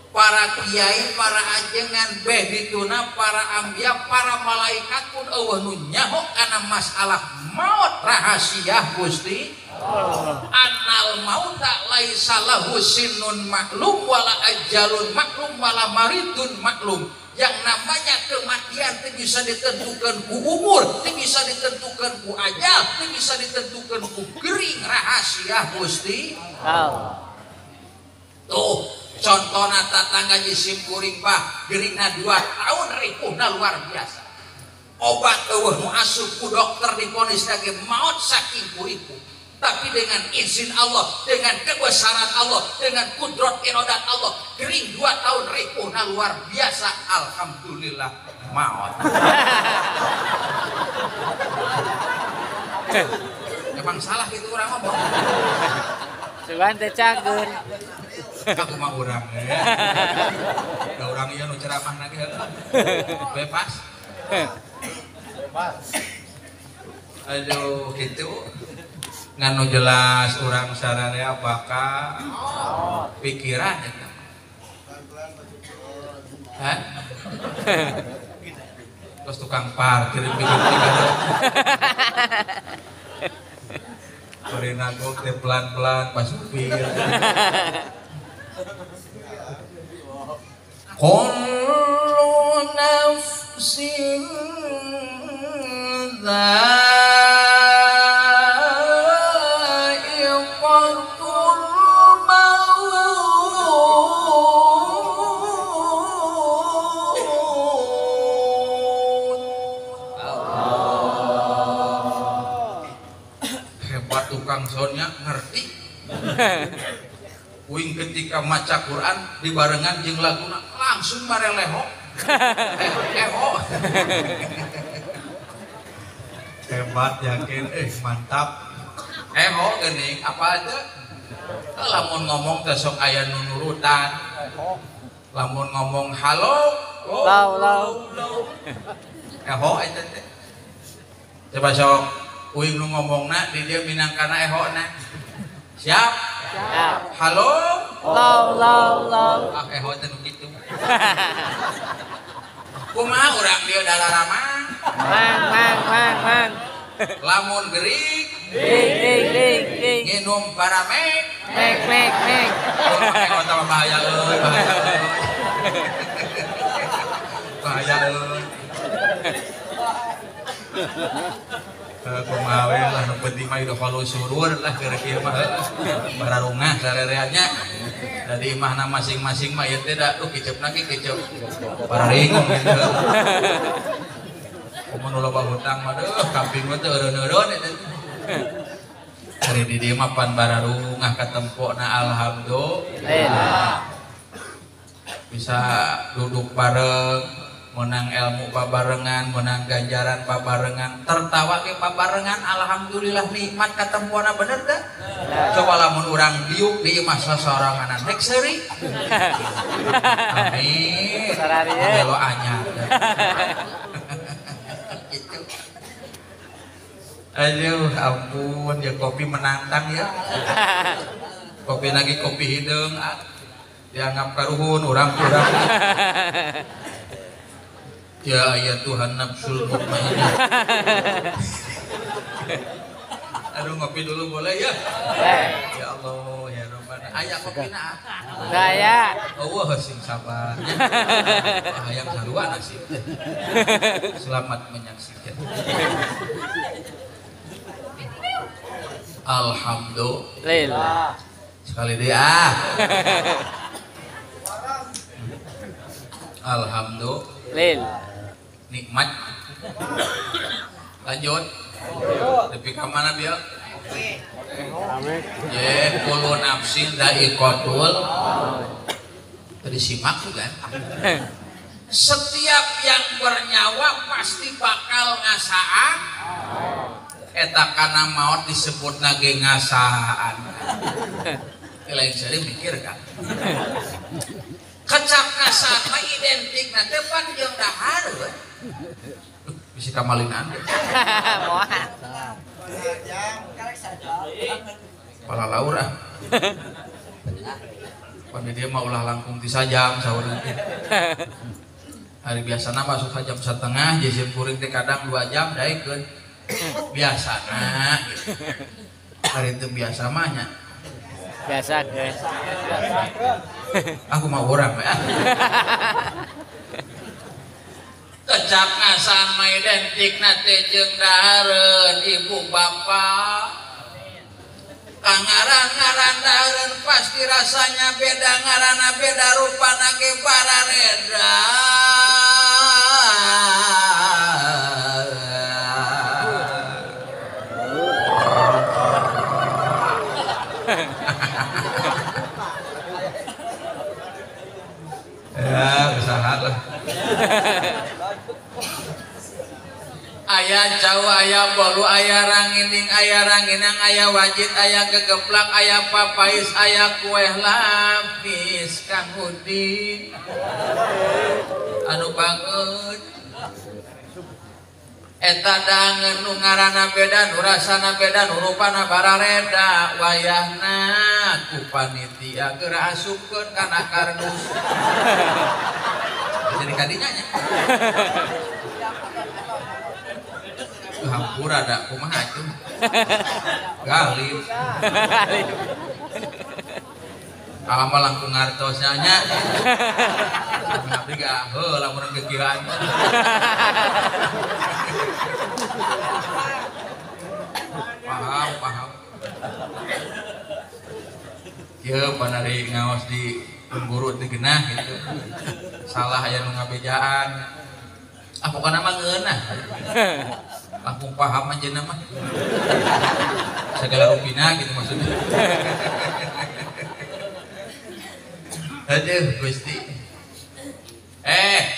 Para kiai, para ajengan beh dituna, para ambia, para malaikat pun eueuh nu nyaho kana masalah maut rahasia Gusti. Anal mauta laisa lahu sinun maklum wala ajalun maklum wala maridun maklum. Yang namanya kematian itu bisa ditentukan ku umur, itu bisa ditentukan ku ajal, itu bisa ditentukan ku gering rahasia Gusti. Tuh contohna tatangga jisim kuring bah geringna 2 tahun ripuhna luar biasa. Obat eueuh nu asup ku dokter diponis lagi maut saking kuripuh. Tapi dengan izin Allah, dengan kebesaran Allah, dengan kudrat irodat Allah, kering 2 tahun ripuhna luar biasa. Alhamdulillah maut. Emang salah itu orang ngomong. Cuman teh cager. Aku mah urang ya. Da urang ieu nu ceramah lagi bebas. Bebas. Aduh gitu. Nganu jelas urang sararea bakal pikiran eta. Hah? Terus tukang parkir pikir-pikir. Bari nagok teh pelan-pelan pas supir. Kullu nafsin dha'iqatul maut. Hebat tukang soundnya ngerti. Uing ketika maca Quran dibarengan jeung laguna langsung mareleho. Eho. Hebat yakin mantap. Eho geuning apa aja. Lamun ngomong teh sok aya nu nurutan. Lamun ngomong halo, lau lau. Eho eta teh. Coba sok uing nu ngomongna di dieu minangkana ehona. Siap? Siap. Halo? Lau lau lau. Ah eho teh nu kitu. Kumaha urang dieu dalaramang? Mang mang mang mang. Lamun gerik, ring ring ring ring. Nginum paramek, mek mek mek. Eho teh bahaya euy, bahaya euy. Bahaya euy. Kumaha we lah nu penting mah idkhalus surur lah keur kieu mah bararungah sarerea nya. Dari imahna masing-masing mah ieu teh da kiceupna ge kiceup bararingung gitu. Kumaha nu loba hutang mah deuh kamping mah teu eureun-eureun eta. Ari di dieu mah pan bararungah katempona alhamdulillah. Bisa duduk bareng, menang ilmu pabarengan, menang ganjaran pabarengan, tertawa ke pabarengan, alhamdulillah nikmat katempona bener teh. Coba lamun urang diuk di imah sasoranganan rek seuri. Amin. Belo anyar. Gitu. Aduh, ampun ya kopi menantang ya. Kopi lagi kopi hideung dianggap karuhun urang-urang. Ya ya Tuhan nafsul mutmainnah. Aduh ngopi dulu boleh ya? Ya Allah ya Rabbana. Aya kopina. Daya. Eueuh sing sabar. Hayang sarua nasib. Selamat menyaksikan. Alhamdulillah. Sekali deh ah. Alhamdulillah. Nikmat. Lanjut. Lebih ke mana biar? Ye, kullu nafsin dha'iqatul. Tadi simak tuh kan? Setiap yang bernyawa pasti bakal ngasaan. Eta kana maot disebut nage ngasaan. Lain sering mikir kan? Kecap ngasaan mah identik na teh pan jeung dahar we. Bisa kamalinan. Moal. Pala laura. Pan dia mah ulah langkung ti sajam saurna teh. Hari biasana masuk sajam setengah, jeung kuring teh kadang 2 jam daekeun. Biasana gitu. Hari itu biasa mah nya. Biasa guys. Aku mau orang ya. Kecap ngasaan mah identik na teh jeung dahareun ibu bapak. Kangaran-ngaran dahareun pasti rasanya beda, ngaranna beda, rupana ge barareda. Ya, usaha lah. Aya cau, aya bolu, aya rangining, aya ranginang, aya wajit, aya gegeplak, aya papais, aya kue lapis, Kang Udin. Anu banget. Eta dangen nu ngaranna beda, nu rasana beda, nu rupana barareda, wayahna ku panitia geura asupkeun kana kardus. Jadi kadinya nya. Hampura da kumaha atuh. Galip. Alama langkung ngartosnya nya. Abdi ga heuh lamun gegiran. Paham, paham. Ieu panari ngaos di guru teh geunah gitu. Salah aya nu ngabejaan. Ah pokona mah ngeunah. Langkung paham anjeunna mah. Segala rupina gitu maksudnya. Aduh Gusti.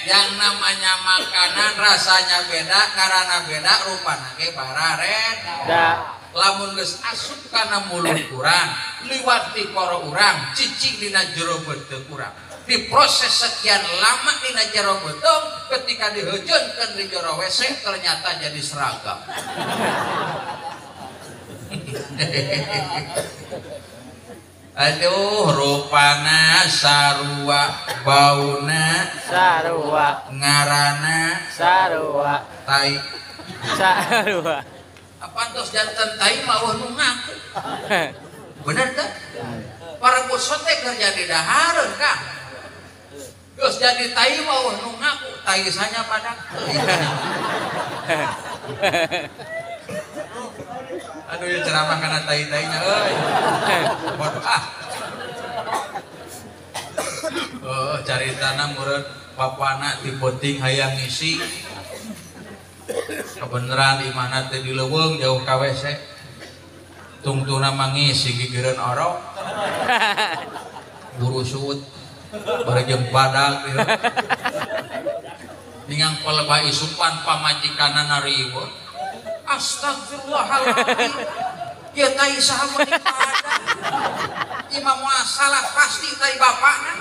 Yang namanya makanan rasanya beda, karena beda, rupana ge barareda. Lamun geus asup kana mulut urang, liwat di koro urang, cicing dina jero beuteung urang. Diproses sekian lama dina jero beuteung, ketika diheujeunkeun di jero WC ternyata jadi seragam. Aduh, rupana sarua, bauna sarua, ngarana sarua, tai sarua. Apa tos janten tai mah nu ngaku. Bener teh? Para bosot teh kerja di dahareun, Kang. Geus jadi tai mah nu ngaku, tai sanya badak. Aduh ya ceramah kana tai-tainya euy. Bodoh ah. Oh, caritana meureun papana ti penting hayang ngisi. Kebeneran imahna teh di leuweung jauh ka WC. Tungtuna mangisi gigireun orok. Burusut bari jeung badag. Ningang palebah isupan pamajikanna nariweuh. Astagfirullahaladzim. Ya tai saha meuni badag. Imam salah pasti tai bapakna.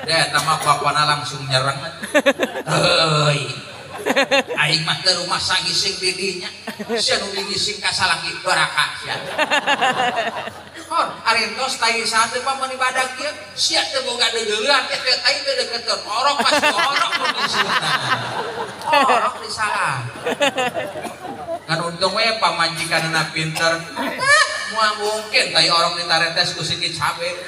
Deh eta mah bapakna langsung nyerang. Heuy. Aing mah teu rumah sagising di dinya. Sia nu digising ka salaki baraka sia. Hor, ari tos tai saha teh meuni badag ieu, sia teu boga deuleuan teh tai teu deukeutkeun orok pasti orok nu diseutna. Orok disalah. Kan untung we pamajikanna pinter. Moal mungkin tai orok ditaretes ku siki cabe.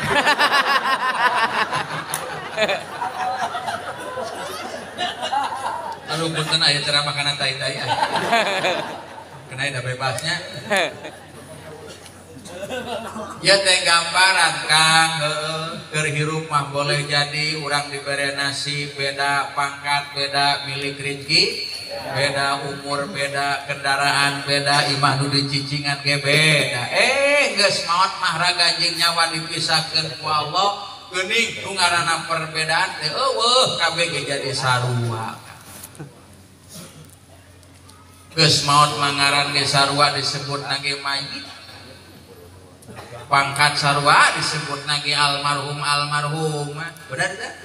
Aduh punten aya ceramah kana tai-tai ah. Kena da bebasnya. Ya teh gambaran Kang, keur hirup mah boleh jadi urang dibere nasi beda pangkat, beda milik rezeki, beda umur, beda kendaraan, beda imah nu dicicingan ge beda. Geus maot mah raga jeung nyawa dipisahkeun ku Allah, geuning nu ngaranna perbedaan teh eueuh kabeh ge jadi sarua. Geus maot mah ngaran ge sarua disebutna ge mayit. Pangkat sarua disebut nage almarhum almarhum, benar tidak?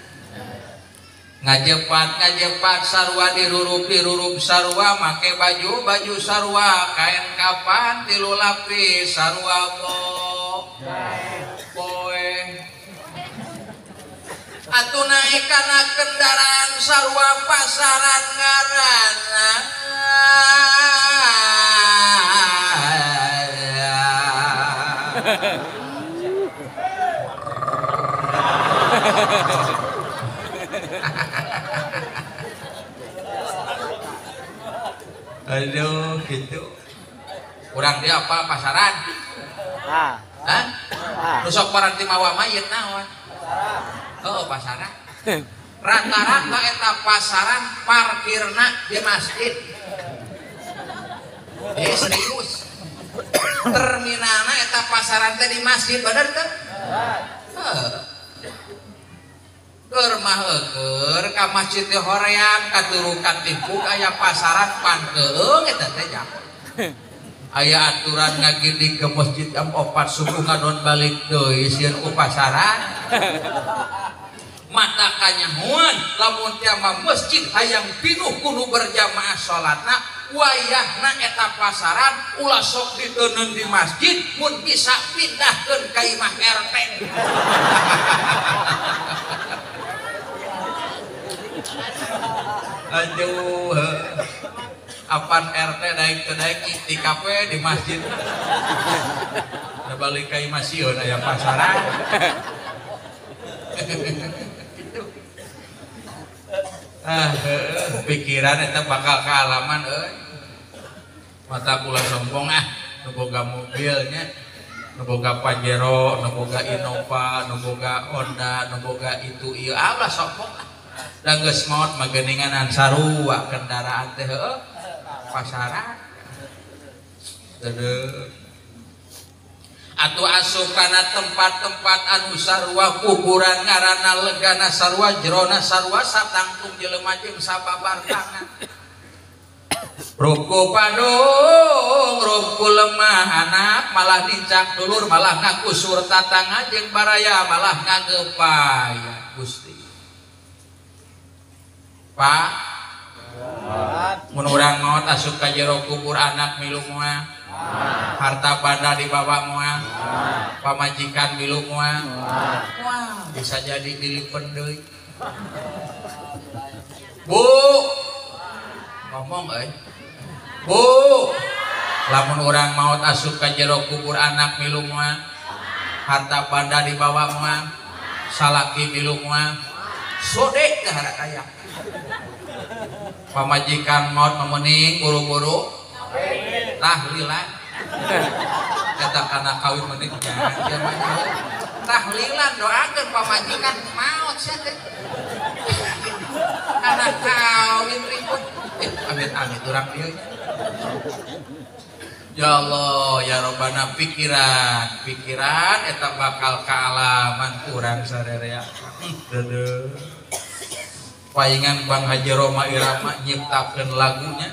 Ngajepat sarua dirurup sarua, make baju baju sarua, kain kapan tilu lapis sarua poe. Atuh naik kana kendaraan sarua pasaran ngaranna. Aduh gitu. Urang dia apa pasaran? Ah. Hah? Nu sok paranti mawa mayit naon? Oh, pasaran. Rata-rata eta pasaran parkirna di masjid. Serius. Terminalna eta pasaran teh di masjid, bener teh? Heeh. Keur mah heueur ka masjid teh hoream katurukan timpuk aya pasaran pankeung eta teh jam. Aya aturan ngagidig ke masjid jam 4 subuh ngadon balik deui sieun ku pasaran. Mata kanyahoan lamun tiap masjid hayang pinuh kudu berjamaah salatna wayahna eta pasaran ulah sok diteundeun di masjid mun bisa pindahkeun ka imah RT. Aduh, apan RT daek teu daek iktikaf we di masjid. Da balik ka imah sieun aya pasaran. Ah, pikiran eta bakal kaalaman euy. Mata kula sombong ah, nu boga mobilnya, nu boga Pajero, nu boga Innova, nu boga Honda, nu boga itu ieu ah ulah sombong ah. Da geus maot mah geuninganan sarua kendaraan teh heueuh pasaran. Deudeuh. Atuh asup kana tempat-tempat anu sarua kuburan ngaranna legana sarua jerona sarua satangtung jelema jeung sababartana. Ruku padung, ruku lemah anak malah nincak dulur malah ngakusur tatangga jeung baraya malah ngagepaya Gusti. Pak, mun urang maot asup ka jero kubur anak milu moal, harta banda dibawa moal, pamajikan milu moal, wah bisa jadi dilipen deui. Bu, ngomong euy. Bu, lamun urang maot asup ka jero kubur anak milu moal, harta banda dibawa moal, salaki milu moal, sodek teh kaya. Pamajikan maot memening buru-buru tahlilan eta kana kawin mending tahlilan doakeun pamajikan maot sia teh kana kawin ribut amit-amit urang dieu. Ya Allah ya Robbana pikiran pikiran eta bakal kaalaman urang sarerea. Deudeuh paingan Bang Haji Rhoma Irama nyiptakeun lagunya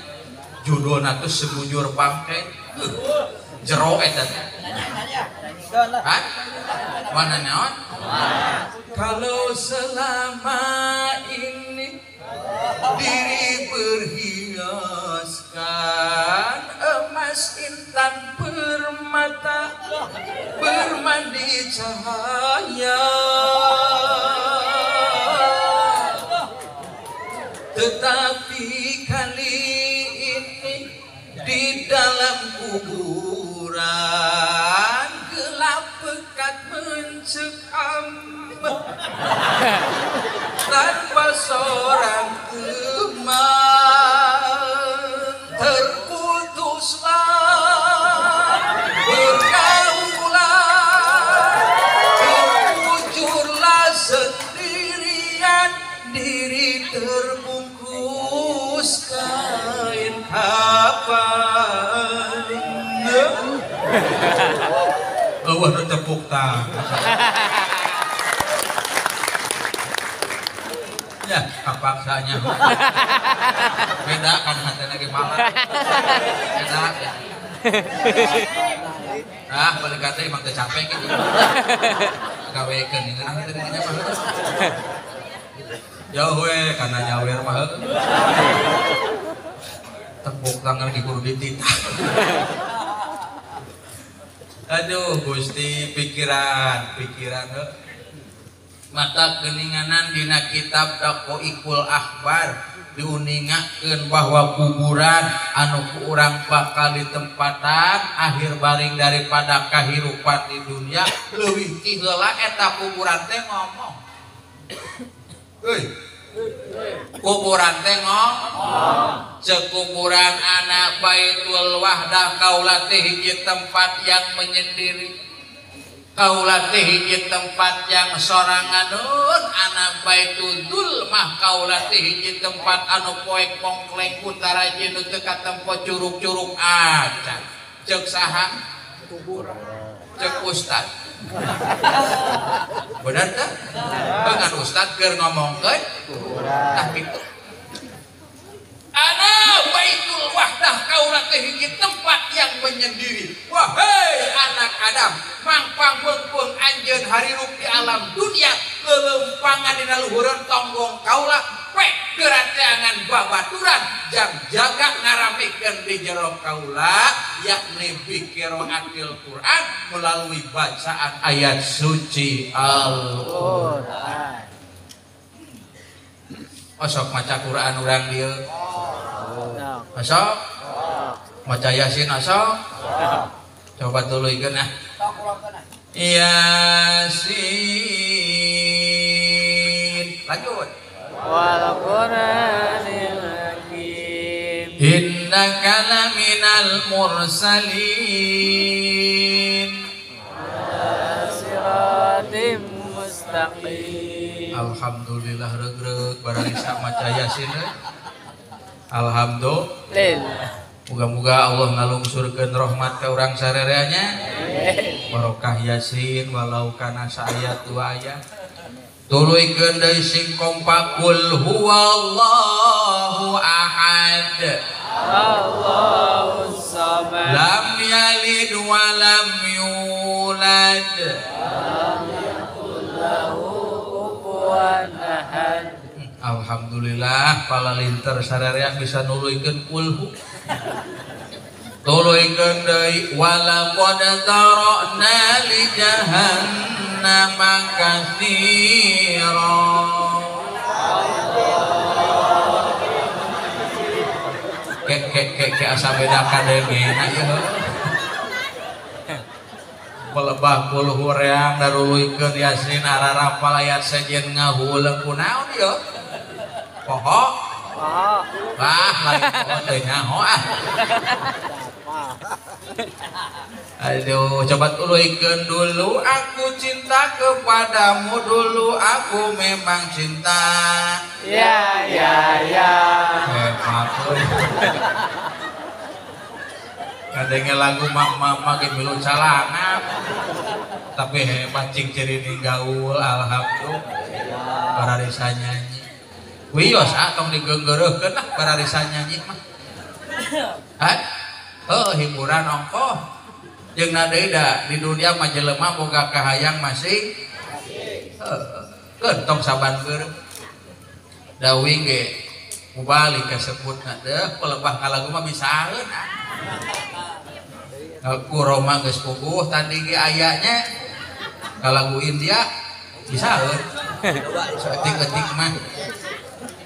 judulna tuh Sebujur Bangke. Jero eta teh. Hah? Mana naon? Kalau selama ini diri berhiaskan emas intan permata bermandi cahaya, tetapi kali ini di dalam kuburan gelap pekat mencekam tanpa seorang teman. Terputuslah bergaulan, terkucurlah sendirian, diri terbungkus kain kapan. Eueuh nu tepuk tangan. Ya, kapaksanya. Beda kan hatena ge malah. Beda ya. Ah, balik kata emang teu capek gitu. Gawekeun ngeunah teh dinya mah. Jauh we kana nyawer mah. Tepuk tangan di kudu dititah. Aduh Gusti, pikiran, pikiran heuh. Mata keninganan dina kitab Daqaiqul Akhbar diuningakeun bahwa kuburan anu ku urang bakal ditempatan akhir baring daripada kahirupan di dunia leuwih ti heula eta kuburan teh ngomong. Euy. Kuburan teh ngomong. Ceuk kuburan anak Baitul Wahdah kaula teh hiji tempat yang menyendiri. Kaula teh hiji tempat yang soranganun, anak Baitul Dzulmah kaula teh hiji tempat anu poek mongkleng utara jeung nu teu katempo curug-curug acan. Ceuk saha? Kuburan. Ceuk ustad. Bener teh? Dengan ustad keur ngomongkeun kuburan. Tah kitu. Ana Baitul Wahdah kaula teh hiji tempat yang menyendiri. Wahai anak Adam, mangpang beungpeung anjeun harirup di alam dunia, leuleumpangan dina luhureun tonggong kaula, pek gerateangan babaturan jang jaga ngaramikeun di jero kaula, yakni biqiraatil Quran melalui bacaan ayat suci Al-Qur'an. Osok maca Quran urang dieu. Osok maca Yasin osok. Coba tuluykeun ah. Yasin. Lanjut. Wal Qur'anil Hakim. Innaka laminal mursalin. Ala siratim mustaqim. Alhamdulillah regreg barang bisa maca Yasin. Alhamdulillah. Muga-muga Allah ngalungsurkeun rahmat ka urang sarereanya. Barokah Yasin walau kana saayat dua ayat. Tuluykeun deui sing kompak kul huwallahu ahad. Allahus samad. Lam yalid wa lam yulad. Lam yakul lahu kufuwan ahad. Alhamdulillah palalinter sarerea bisa nuluykeun kulhu. Tuluykeun deui walaqad zara'na li jahannama katsira. Ke ke ke ke asa beda kadengena ieu. Pelebah kulhu reang daruluykeun Yasin ararapal ayat sejen ngahuleung kunaon ieu? Poho. Wah, lain poho teu nyaho ah. Aduh, coba tuluykeun dulu aku cinta kepadamu, dulu aku memang cinta. Ya ya ya. Hebat. Kadenge lagu mak-mak ge milu calangap. Tapi hebat cing cirining gaul, alhamdulillah. Bararisa nyanyi. Wios ah tong digeunggeureuhkeun lah bararisa nyanyi mah. Hah? Heuh hiburan ongkoh. Jeung na deui da di dunia mah jelema boga kahayang masing. Heuh, keun tong saban beureum. Da uing ge mubalik kasebutna deuh pelebah ka lagu mah bisaeun ah. Ku Roma geus puguh tadi ge aya nya ka lagu India bisaeun. Saeutik-eutik mah.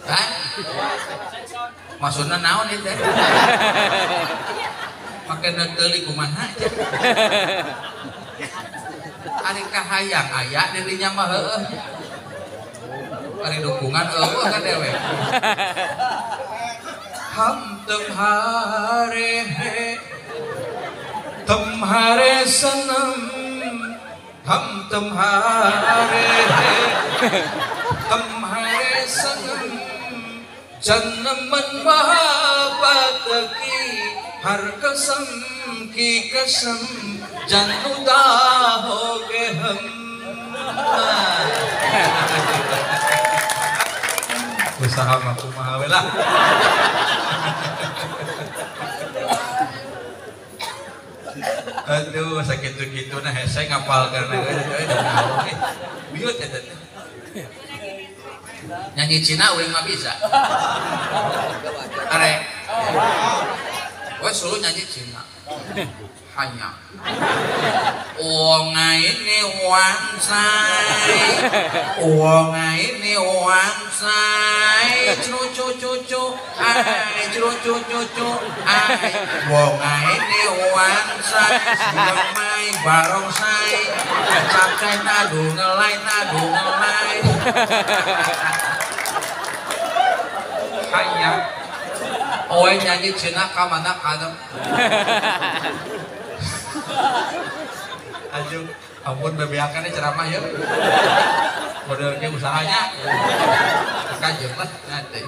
Hah? Maksudna naon ieu teh? Make neuteulik kumaha aja. Ari kahayang aya di dinya mah heueuh. Ari dukungan eueuh kan dewek. Hum tumhare hai tumhare sanam, hum tumhare hai tumhare sanam, जन्मन मोहब्बत की हर कसम की कसम, जनुदा हो गए हम. Usaha mah kumaha we lah. Aduh, sakitu-kituna hese ngapalkeun euy euy. Biut eta teh. Nyanyi Cina uing mah bisa. Are. We suluh nyanyi Cina. Hanya. Wong ini wansai. Wong ini wansai. Cucu cucu ai cucu cucu ai. Wong ini wansai. Silemai barongsai. Capcay nadu ngelai nadu ngelai. Hanya. Oe nyanyi Cina ka mana kadang. Aduh, ampun bebeakan ceramah ya. Modelnya usahanya. Kajeun lah nanti.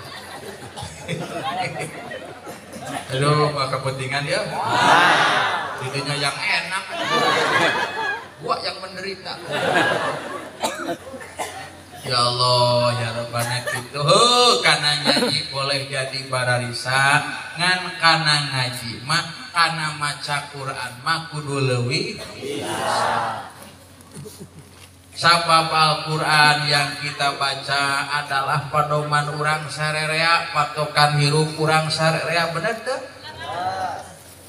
Aduh, mah kepentingan ya. Dirinya yang enak. Gua yang menderita. Ya Allah, ya Rabbana kitu. Heuh, kana nyanyi boleh jadi bararisa, ngan kana ngaji mah kana maca Quran mah kudu leuwih bisa. Sabab Al-Quran yang kita baca adalah pedoman urang sarerea, patokan hirup urang sarerea, bener teu?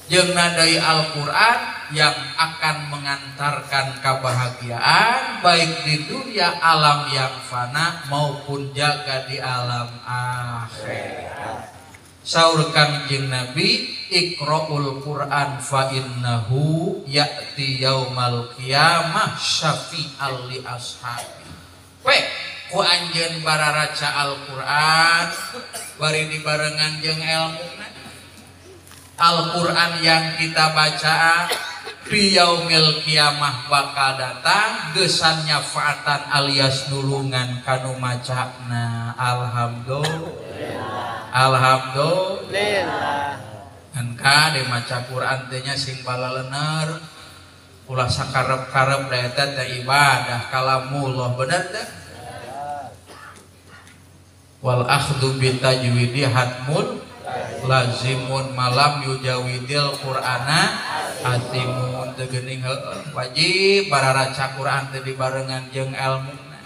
Jeung nadai Al-Quran yang akan mengantarkan kebahagiaan baik di dunia alam yang fana maupun jaga di alam akhirat. Saur Kangjeng Nabi, Iqra'ul Quran fa innahu ya'ti yaumal qiyamah syafi'al li ashabi. We ku anjeun bararaca Al-Quran bari dibarengan jeung elmuna. Al-Quran yang kita baca di yaumil kiamah bakal datang gesan nyafaatan alias nulungan kanu macana. Alhamdulillah. Alhamdulillah. Kan Kade maca Quran teh nya sing balalener ulah sakarep-karep da eta teh ibadah kalamullah bener teh. Wal akhdhu bi tajwidi hatmul lazimun malam yujawidil Qur'ana atimun teu geuning heueuh wajib bararaca Quran teh dibarengan jeung elmuna.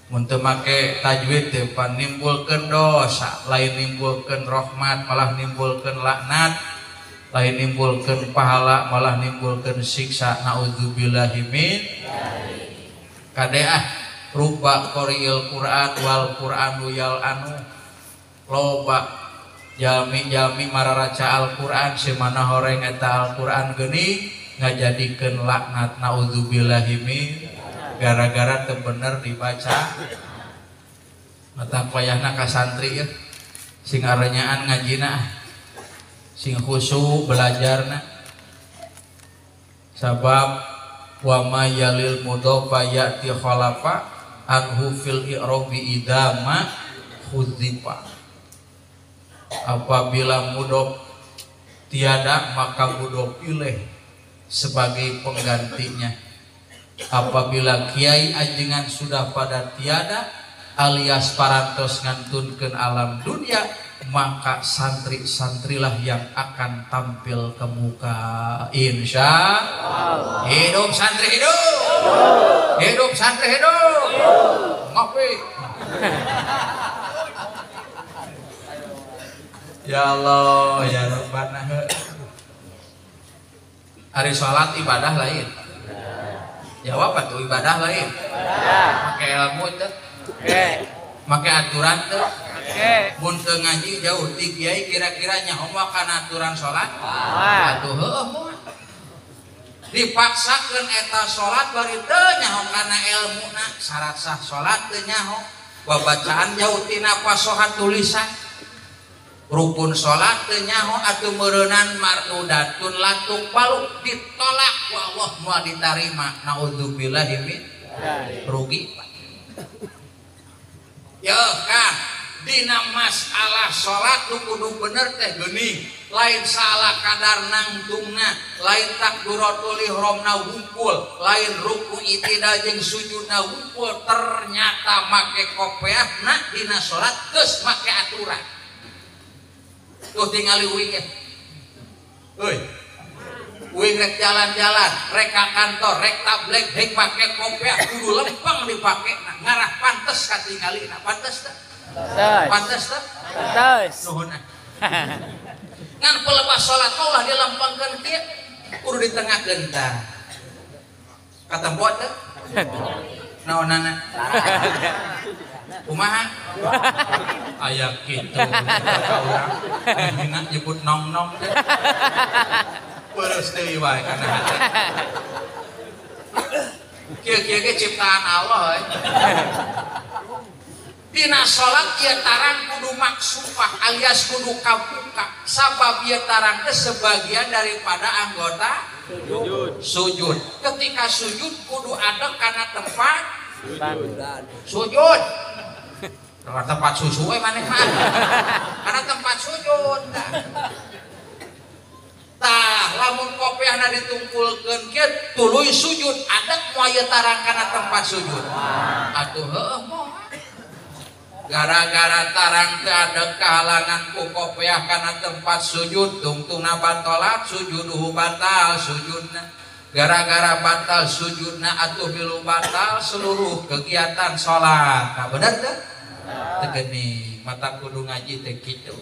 Mun teu make tajwid teh pan nimbulkeun dosa, lain nimbulkeun rahmat malah nimbulkeun laknat, lain nimbulkeun pahala malah nimbulkeun siksa. Naudzubillahi min dzalik. Kade ah ruba qari'il Qur'an wal Qur'anu yal anu loba jalmi-jalmi mararaca Al-Qur'an simana horeng eta Al-Qur'an geuning ngajadikeun laknat. Naudzubillahi min gara-gara teu bener dibaca. Mata wayahna ka santri ya sing arenyaan ngajina sing khusyuk belajarna sabab wa ma yalil mudhofa ya'ti khalafa anhu fil i'rabi idama khudzifa. Apabila mudhof tiada maka mudhof ilaih sebagai penggantinya. Apabila kiai ajengan sudah pada tiada alias parantos ngantunkeun alam dunia, maka santri-santrilah yang akan tampil ke muka. Insya Allah. Hidup santri hidup. Hidup santri hidup. Ngopi. Ya Allah ya Rabbana. Hari sholat ibadah lain. Jawab atuh ibadah lain. Make ilmu teh. Make aturan teh. Mun teu ngaji jauh ti kiai kira-kira nyaho kana aturan salat? Atuh heueuh moal. Dipaksakeun eta salat bari teu nyaho kana elmuna, syarat sah salat teu nyaho, babacaan jauh tina fasohat tulisan. Rukun salat teu nyaho atuh meureunnan mardudatun latuk paluk ditolak ku Allah moal ditarima. Naudzubillahi min rugi. Ya kan dina masalah salat nu kudu bener teh geuning, lain salah kadar nangtungna, lain takbiratul ihramna wungkul, lain ruku itidal jeung sujudna wungkul, ternyata make kopeahna dina salat geus make aturan. Tuh tingali uing ya. Euy. Uing rek jalan-jalan, rek ka kantor, rek tableg, rek make kopeah kudu lempeng dipake ngarah pantes katingalina, pantes teh? Pantes teh? Pantes. Nuhun ah. Ngan pelepas salat ulah dilempengkeun kieu, kudu ditengahkeun tah. Katempo teh? Naonana? Kumaha? Aya kitu. Urang hina nyebut nong-nong teh. Peureuh deui wae kana hate. Kieu-kieu ge ciptaan Allah euy. Dina salat ieu tarang kudu maksufah alias kudu kabuka sabab ieu tarang teh sebagian daripada anggota sujud. Sujud. Ketika sujud kudu adeg kana tempat sujud. Karena tempat susu we maneh mah. Karena tempat sujud. Tah lamun kopiahna ditungkulkeun kieu tuluy sujud adeg moal ieu tarang kana tempat sujud. Atuh heueuh moal. Gara-gara tarang teu adeg kahalangan ku kopiah kana tempat sujud tungtungna batolat sujuduhu batal sujudna. Gara-gara batal sujudna atuh milu batal seluruh kegiatan salat. Nah bener teu? Teu geuning mata kudu ngaji teh kitu.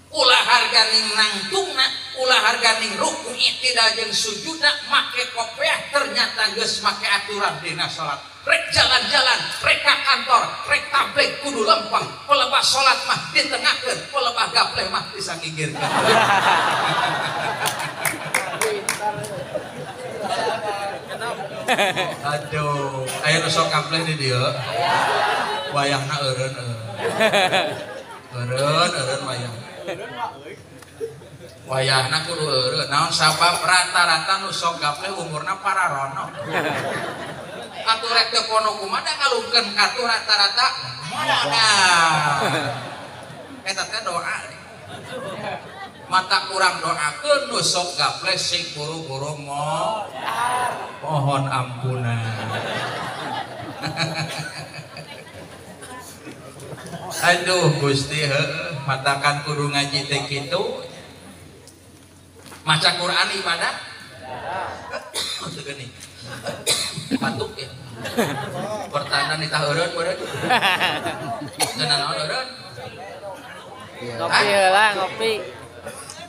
Ulah harga ning nangtungna, ulah harga ning ruku i'tidal jeung sujudna make kopiah ternyata geus make aturan dina salat. Rek jalan-jalan, rek ka kantor, rek tabligh kudu lempeng, pelebah salat mah ditengahkeun, pelebah gapleh mah disangigirkeun. Aduh, aya nu sok gapleh di dieu. Wayahna eureun eureun. Eureun eureun wayahna. Wayahna kudu eureun. Naon sabab rata-rata nu sok gapleh umurna pararono. Atuh rek teu pono kumaha da ngalungkeun katuh rata-rata modal. Eta teh doa. Mata kurang doakeun nu sok gaple sing buru-buru mo. Mohon ampunan. Aduh Gusti heueuh matakan kudu ngaji teh kitu. Maca Quran ibadah? Teu geuning. Batuk ya. Pertanda nitah eureun meureun. Teu nanaon eureun? Ngopi heula, ngopi.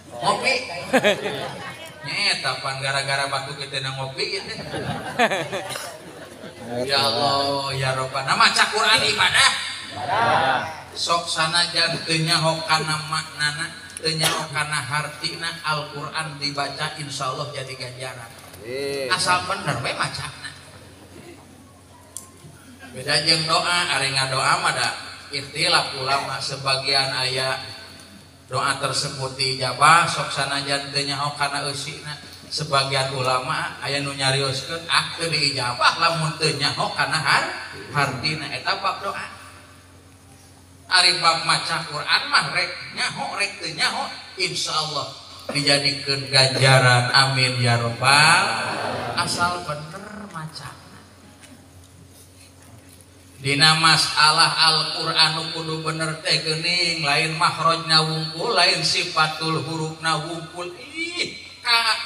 Ngopi. Nyeta pan gara-gara batuk kita na ngopi ieu teh. Ya Allah, ya Rabbana, maca Quran ibadah. Sok sanajan teu nyaho kana maknana, teu nyaho kana hartina Al-Qur'an dibaca insyaallah jadi ganjaran. Asal bener we macana. Beda jeung doa, ari ngadoa mah da ikhtilaf ulama sebagian aya doa tersebut diijabah sok sanajan teu nyaho kana eusina. Sebagian ulama aya nu nyarioskeun ah teu diijabah lamun teu nyaho kana hartina eta bab doa. Ari bab maca Quran mah rek nyaho rek teu nyaho insyaallah dijadikeun ganjaran amin ya robbal asal bener maca. Dina masalah Al-Qur'an kudu bener teh geuning lain makhrajna wungkul lain sifatul hurufna wungkul ih ka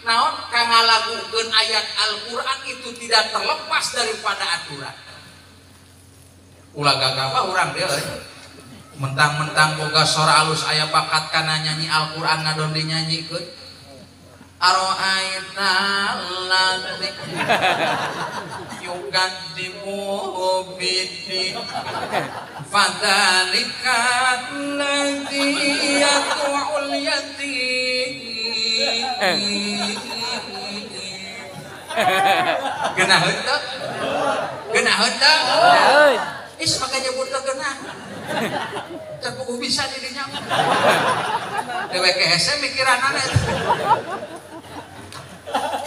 naon ka ngalagukeun ayat Al-Qur'an itu tidak terlepas daripada aturan. Ulah gagabah urang deui euy. Mentang-mentang boga sora alus aya bakat kana nyanyi Al-Qur'an ngadon dinyanyikeun. Aro'aita alladzi yukadzibu bidin fadzalika alladzi yad'ul yatim. Genaheun teu? Genaheun teu? Is maka nyebut teu geunah. Can puguh bisa di dinya. Dewek hese mikiranana eta.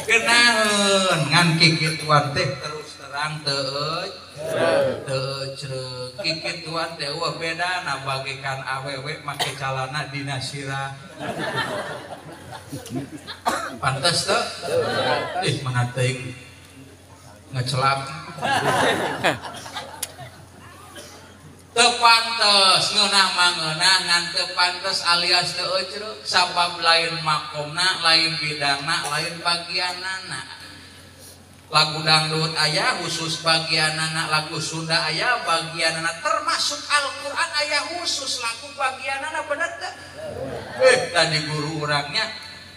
Genaheun ngan kikituan teh terus terang teu teu kikituan teh eueuh bedana bagikan awewe make calana dina sirah. Pantes teu? Ih mana teuing ngecelak. Teu pantes ngeunah mah ngeunah ngan teu pantes alias teu eucreuk sabab lain makomna lain bidangna lain bagianana. Lagu dangdut aya khusus bagianana, lagu Sunda aya bagianana, termasuk Al-Qur'an aya khusus lagu bagianana bener teu? Tadi guru urangnya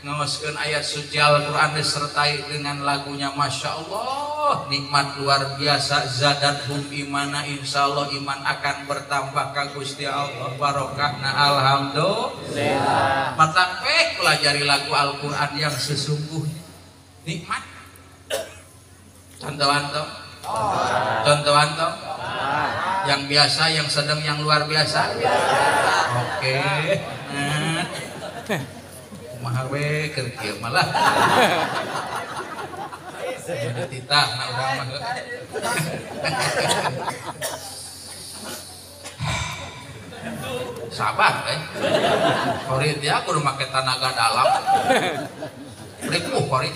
ngaoskeun ayat suci Al-Qur'an disertai dengan lagunya Masya Allah nikmat luar biasa zadat hum imana insyaallah iman akan bertambah ka Gusti Allah barokahna alhamdulillah. Matak we pelajari lagu Al-Qur'an yang sesungguhnya nikmat. Contohan toh? Contohan toh? Yang biasa, yang sedang, yang luar biasa. Oke. Nah. Kumaha we keur kieu malah. Titah na urang mah. Sabar eh. Kori dia kudu make tanaga dalam. Ripuh kori.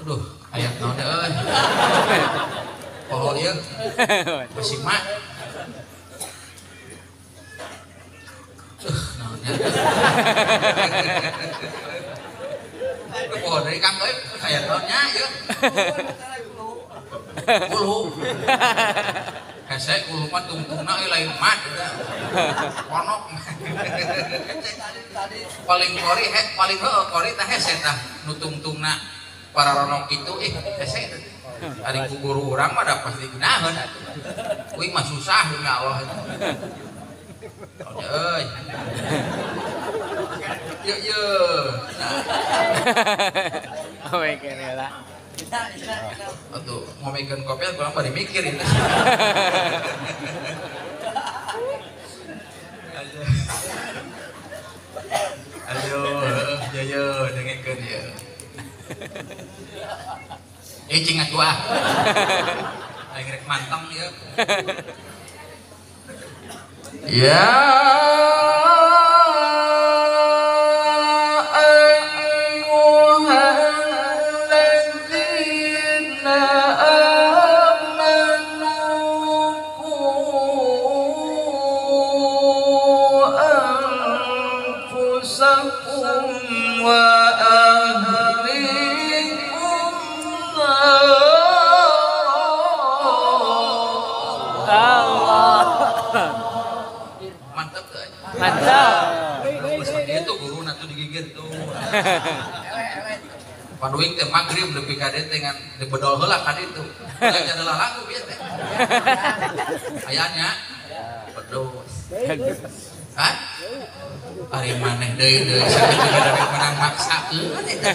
Aduh, ayat naon euy. Poho ieu. Besi mak. Naonnya. Poho deui Kang euy, ayat naonnya ieu. Kulhu. Hese kulhu mah tungtungna euy lain mat. Konok. Paling kori he, paling heueuh kori tah hese tah nu tungtungna. Para ronok itu hese ari ku guru urang mah da pasti geunaheun atuh. Uing mah susah demi Allah. Euy. Yeuh yeuh. Ngomongkeun heula. Atuh ngomongkeun kopi urang bari mikir ieu. Aduh, yeuh dengekeun ieu. Cing atuh ah. Aing rek manteng ieu. Ya. Mantap tuh. Mantap. Itu guru nanti digigit tuh. Paduing teh maghrib lebih ka dieu teh ngan dibedol heula ka ditu. Jadi lagu bieu teh. Ayanya bedol. Hah? Ari maneh deui deui sakitu kada menang maksakeun eta.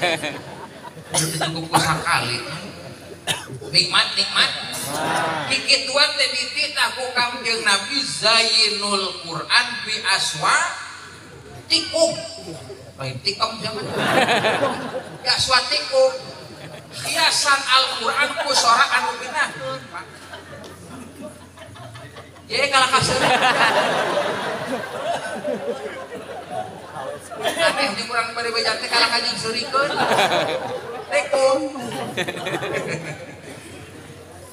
Cukup ku sakali. Nikmat nikmat. Kikituan teh dititah ku Kangjeng Nabi zainul Quran bi aswa tikum. Lain tikum jangan. Bi aswa tikum. Hiasan Al-Quran ku sora anu pinahkeun, Pak. Ye kalah kaseun. Aneh jeung urang bari beja teh kalah ka jeung seurikeun. Tikum.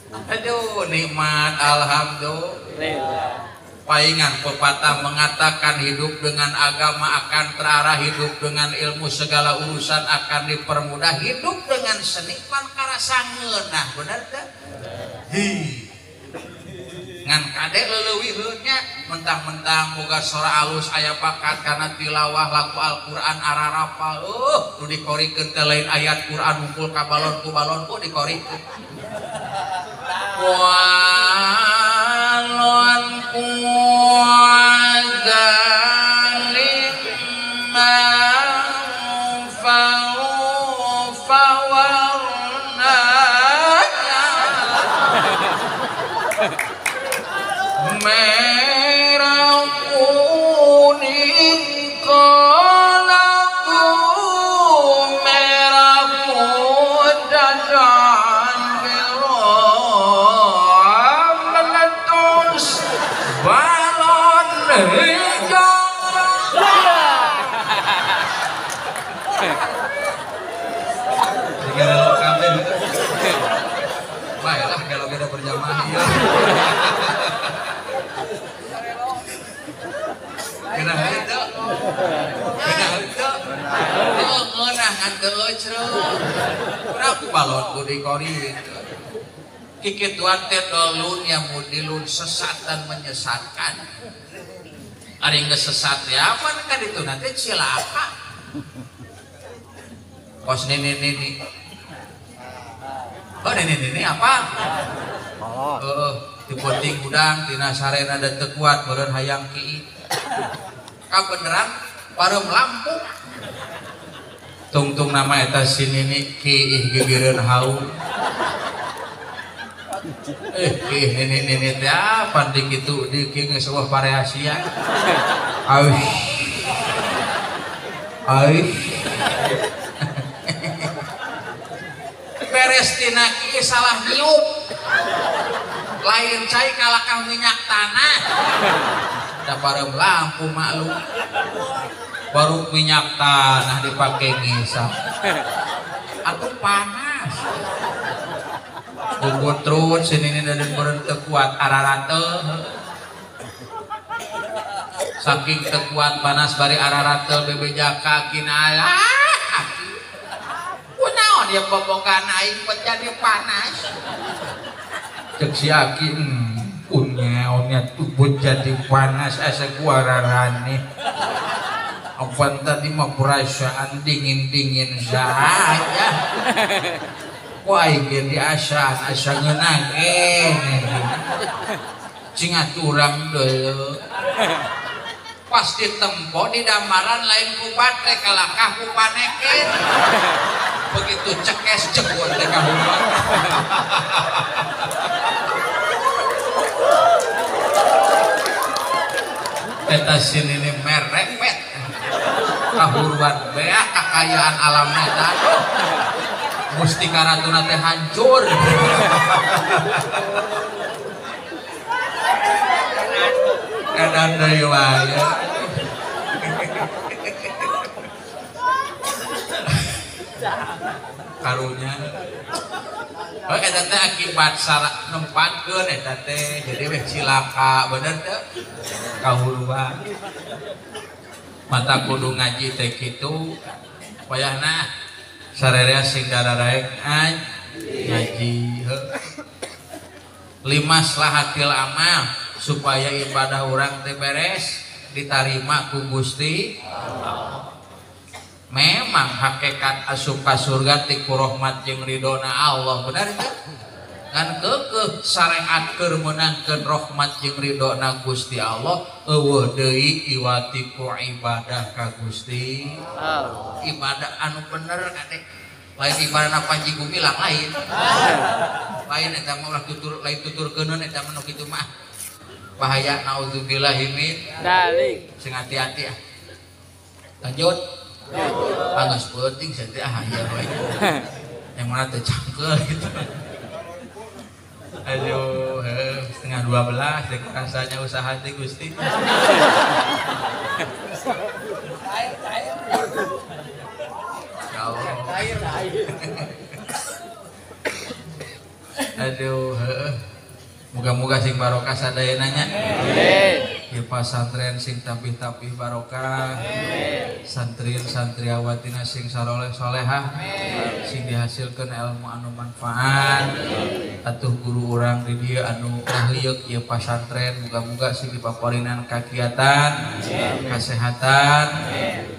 Aduh, nikmat alhamdulillah. Paingan pepatah mengatakan hidup dengan agama akan terarah, hidup dengan ilmu segala urusan akan dipermudah, hidup dengan seni pan karasa ngeunah, bener teh? Hi. Ngan kade leuwih nya mentang-mentang boga sora alus aya bakat kana tilawah lagu Al-Qur'an ararapal. Nu dikorikeun teh lain ayat Qur'an ngumpul ka balon ku balon ku dikorikeun. Walon kuzalim fawarna merah kuning kolaku merah muda dan biru meletus balon hijau. Baiklah kalau kita berjamaah ya. Kena itu, kena itu, oh ngeunah ngan teu eucreut. Urang balon ku dikori. Kikituan teh dolun yang mudilun sesat dan menyesatkan. Ari geus sesat ya apa kan itu nanti cilaka. Kos nini-nini. Oh nini-nini apa? Heeh, dipoting udang tina sarena da teu kuat meureun hayang kieu. Kabeneran pareum lampu. Tungtung nama eta si nini kiih gigireun haum. Kiih nini-nini teh apa di kitu di kieu geus eueuh variasia. Auh. Auh. Beres tina kieu salah niup. Lain cai kalakah minyak tanah. Da pareum lampu maklum. Baru minyak tanah dipakai ngisap. Atuh panas. Bubut terus sini ini dan beureun teu kuat ararateul. Saking teu kuat panas bari ararateul bebeja ka kina. Kunaon ya bobogan aing buat jadi panas. Cek si aki unnya tubuh jadi panas asa gua rarane. Apaan tadi mah perasaan dingin-dingin saja. Wah ingin diasaan asa ngeunah cing aturang deuleu. Pas ditempo di damaran lain ku batre kalakah ku panekin. Begitu cekes jebot teh ka hutan. Eta sini merepet. Kahuruan beak kakayaan alamna eta. Mustika Ratuna teh hancur. Edan deui wae. Karunya. Oh eta teh akibat salah nempatkeun eta teh jadi weh cilaka bener teu? Kahuruan. Mata kudu ngaji teh kitu wayahna sarerea sing dararaek ngaji. Lima slahatil amal. Supaya ibadah urang teh beres ditarima ku Gusti Allah. Memang hakikat asup ka surga ti ku rahmat jeung ridona Allah, benar teu? Ngan keukeuh syariat keur meunangkeun rahmat jeung ridona Gusti Allah eueuh deui iwati ku ibadah ka Gusti Allah. Ibadah anu bener kade lain ibadah Panji Gumilang lain. Lain eta mah ulah tutur lain tuturkeuneun eta mah nu kitu mah. Bahaya naudzubillahi min dzalik. Sing hati-hati ah. Lanjut. Anggeus peuting sia teh ah ieu we. Yang mana teh cangkeul gitu. Aduh, 11:30 dek rasanya usaha teh Gusti. Ya Allah. Aduh, muga-muga sing barokah sadayana nya. Amin. Ieu pasantren sing tapih-tapih barokah. Santri santriawatina sing saroleh solehah. Sing dihasilkeun ilmu anu manfaat. Atuh guru urang di dieu anu ngaheuyeuk ieu pasantren muga-muga sing dipaparinan kakiatan, kasehatan,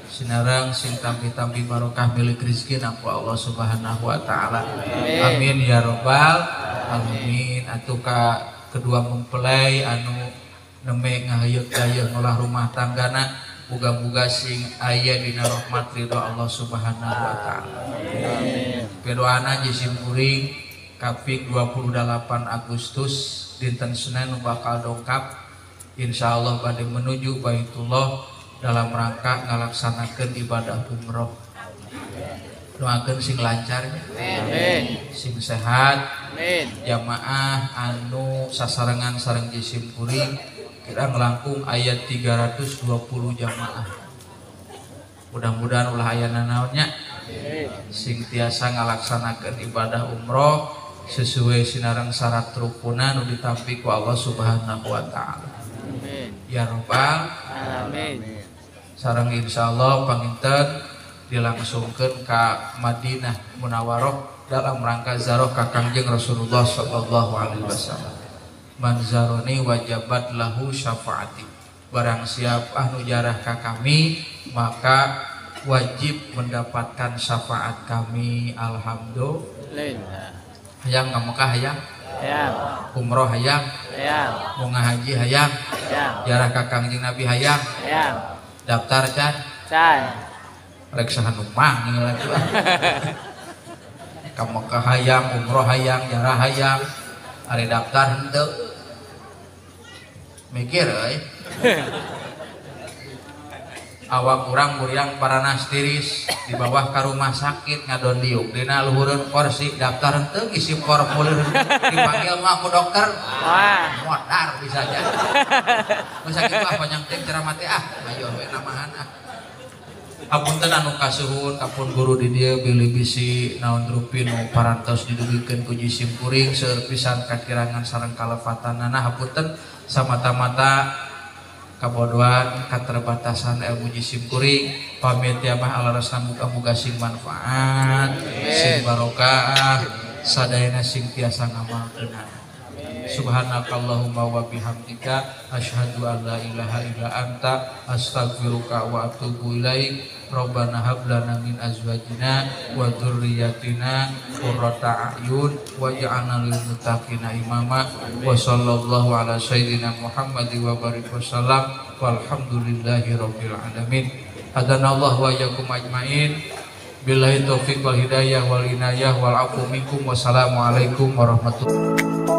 sinareng sing tampih-tampih barokah milik rezeki ku Allah Subhanahu wa taala. Amin ya robbal alamin. Atuh ka kedua mempelai anu nembe ngaheuyeuk dayeuh ngolah rumah tanggana muga-muga sing aya dina rahmat ridho Allah Subhanahu wa taala. Amin. Pidoana jisim kuring kaping 28 Agustus dinten Senin bakal dongkap insyaallah bade menuju Baitullah dalam rangka ngalaksanakeun ibadah umroh. Doakeun sing lancarnya. Amin. Sing sehat. Amin. Jamaah anu sasarengan sareng jisim kuring kira ngelangkung ayat 320 jamaah. Mudah-mudahan ulah aya nanaonnya. Sing tiasa ngalaksanakeun ibadah umroh sesuai sinareng syarat rukuna nu ditampi ku Allah Subhanahu wa taala. Amin. Ya robbal alamin. Sareng insyaallah panginten dilangsungkeun ka Madinah Munawwaroh dalam rangka ziarah ka Kangjeng Rasulullah sallallahu alaihi wasallam. Man zaroni wajabat lahu syafaati. Barang siapa anu jarah ka kami maka wajib mendapatkan syafaat kami. Alhamdulillah. Hayang ka Mekah hayang? Hayang. Umroh hayang? Hayang. Mau ngahaji hayang? Hayang. Jarah ka Kangjeng Nabi hayang? Hayang. Daftar can? Can. Rek saha nu manggil atuh. Ka Mekah hayang, umroh hayang, jarah hayang. Ari daftar henteu. Mikir euy. Awak urang muriang paranas tiris di bawah ka rumah sakit ngadon diuk dina luhureun kursi daftar henteu isi formulir dipanggil mah ku dokter. Wah, modar bisa aja. Geus sakitu ah panjang teh ceramah teh ah, ayo we namahan ah. Apunten anu kasuhun kapun guru di dieu bilih bisi naon rupi nu parantos didugikeun ku jisim kuring seueur pisan kakirangan sareng kalepatanana hapunten samata-mata kabodohan keterbatasan ilmu jisim kuring pamit ya mah alarasna muga-muga sing manfaat sing barokah sadayana sing tiasa ngamalkeun. Subhanakallahumma wa bihamdika asyhadu an la ilaha illa anta astaghfiruka wa atubu ilaik. Rabbana hab lana min azwajina wa dzurriyyatina qurrata a'yun waj'alna lil muttaqina imama. Wa sallallahu ala sayyidina Muhammad wa barik wasallam. Walhamdulillahi rabbil alamin. Hadanallahu wa iyyakum ajmain. Billahi taufik wal hidayah wal inayah wal afu minkum. Wassalamualaikum warahmatullahi wabarakatuh.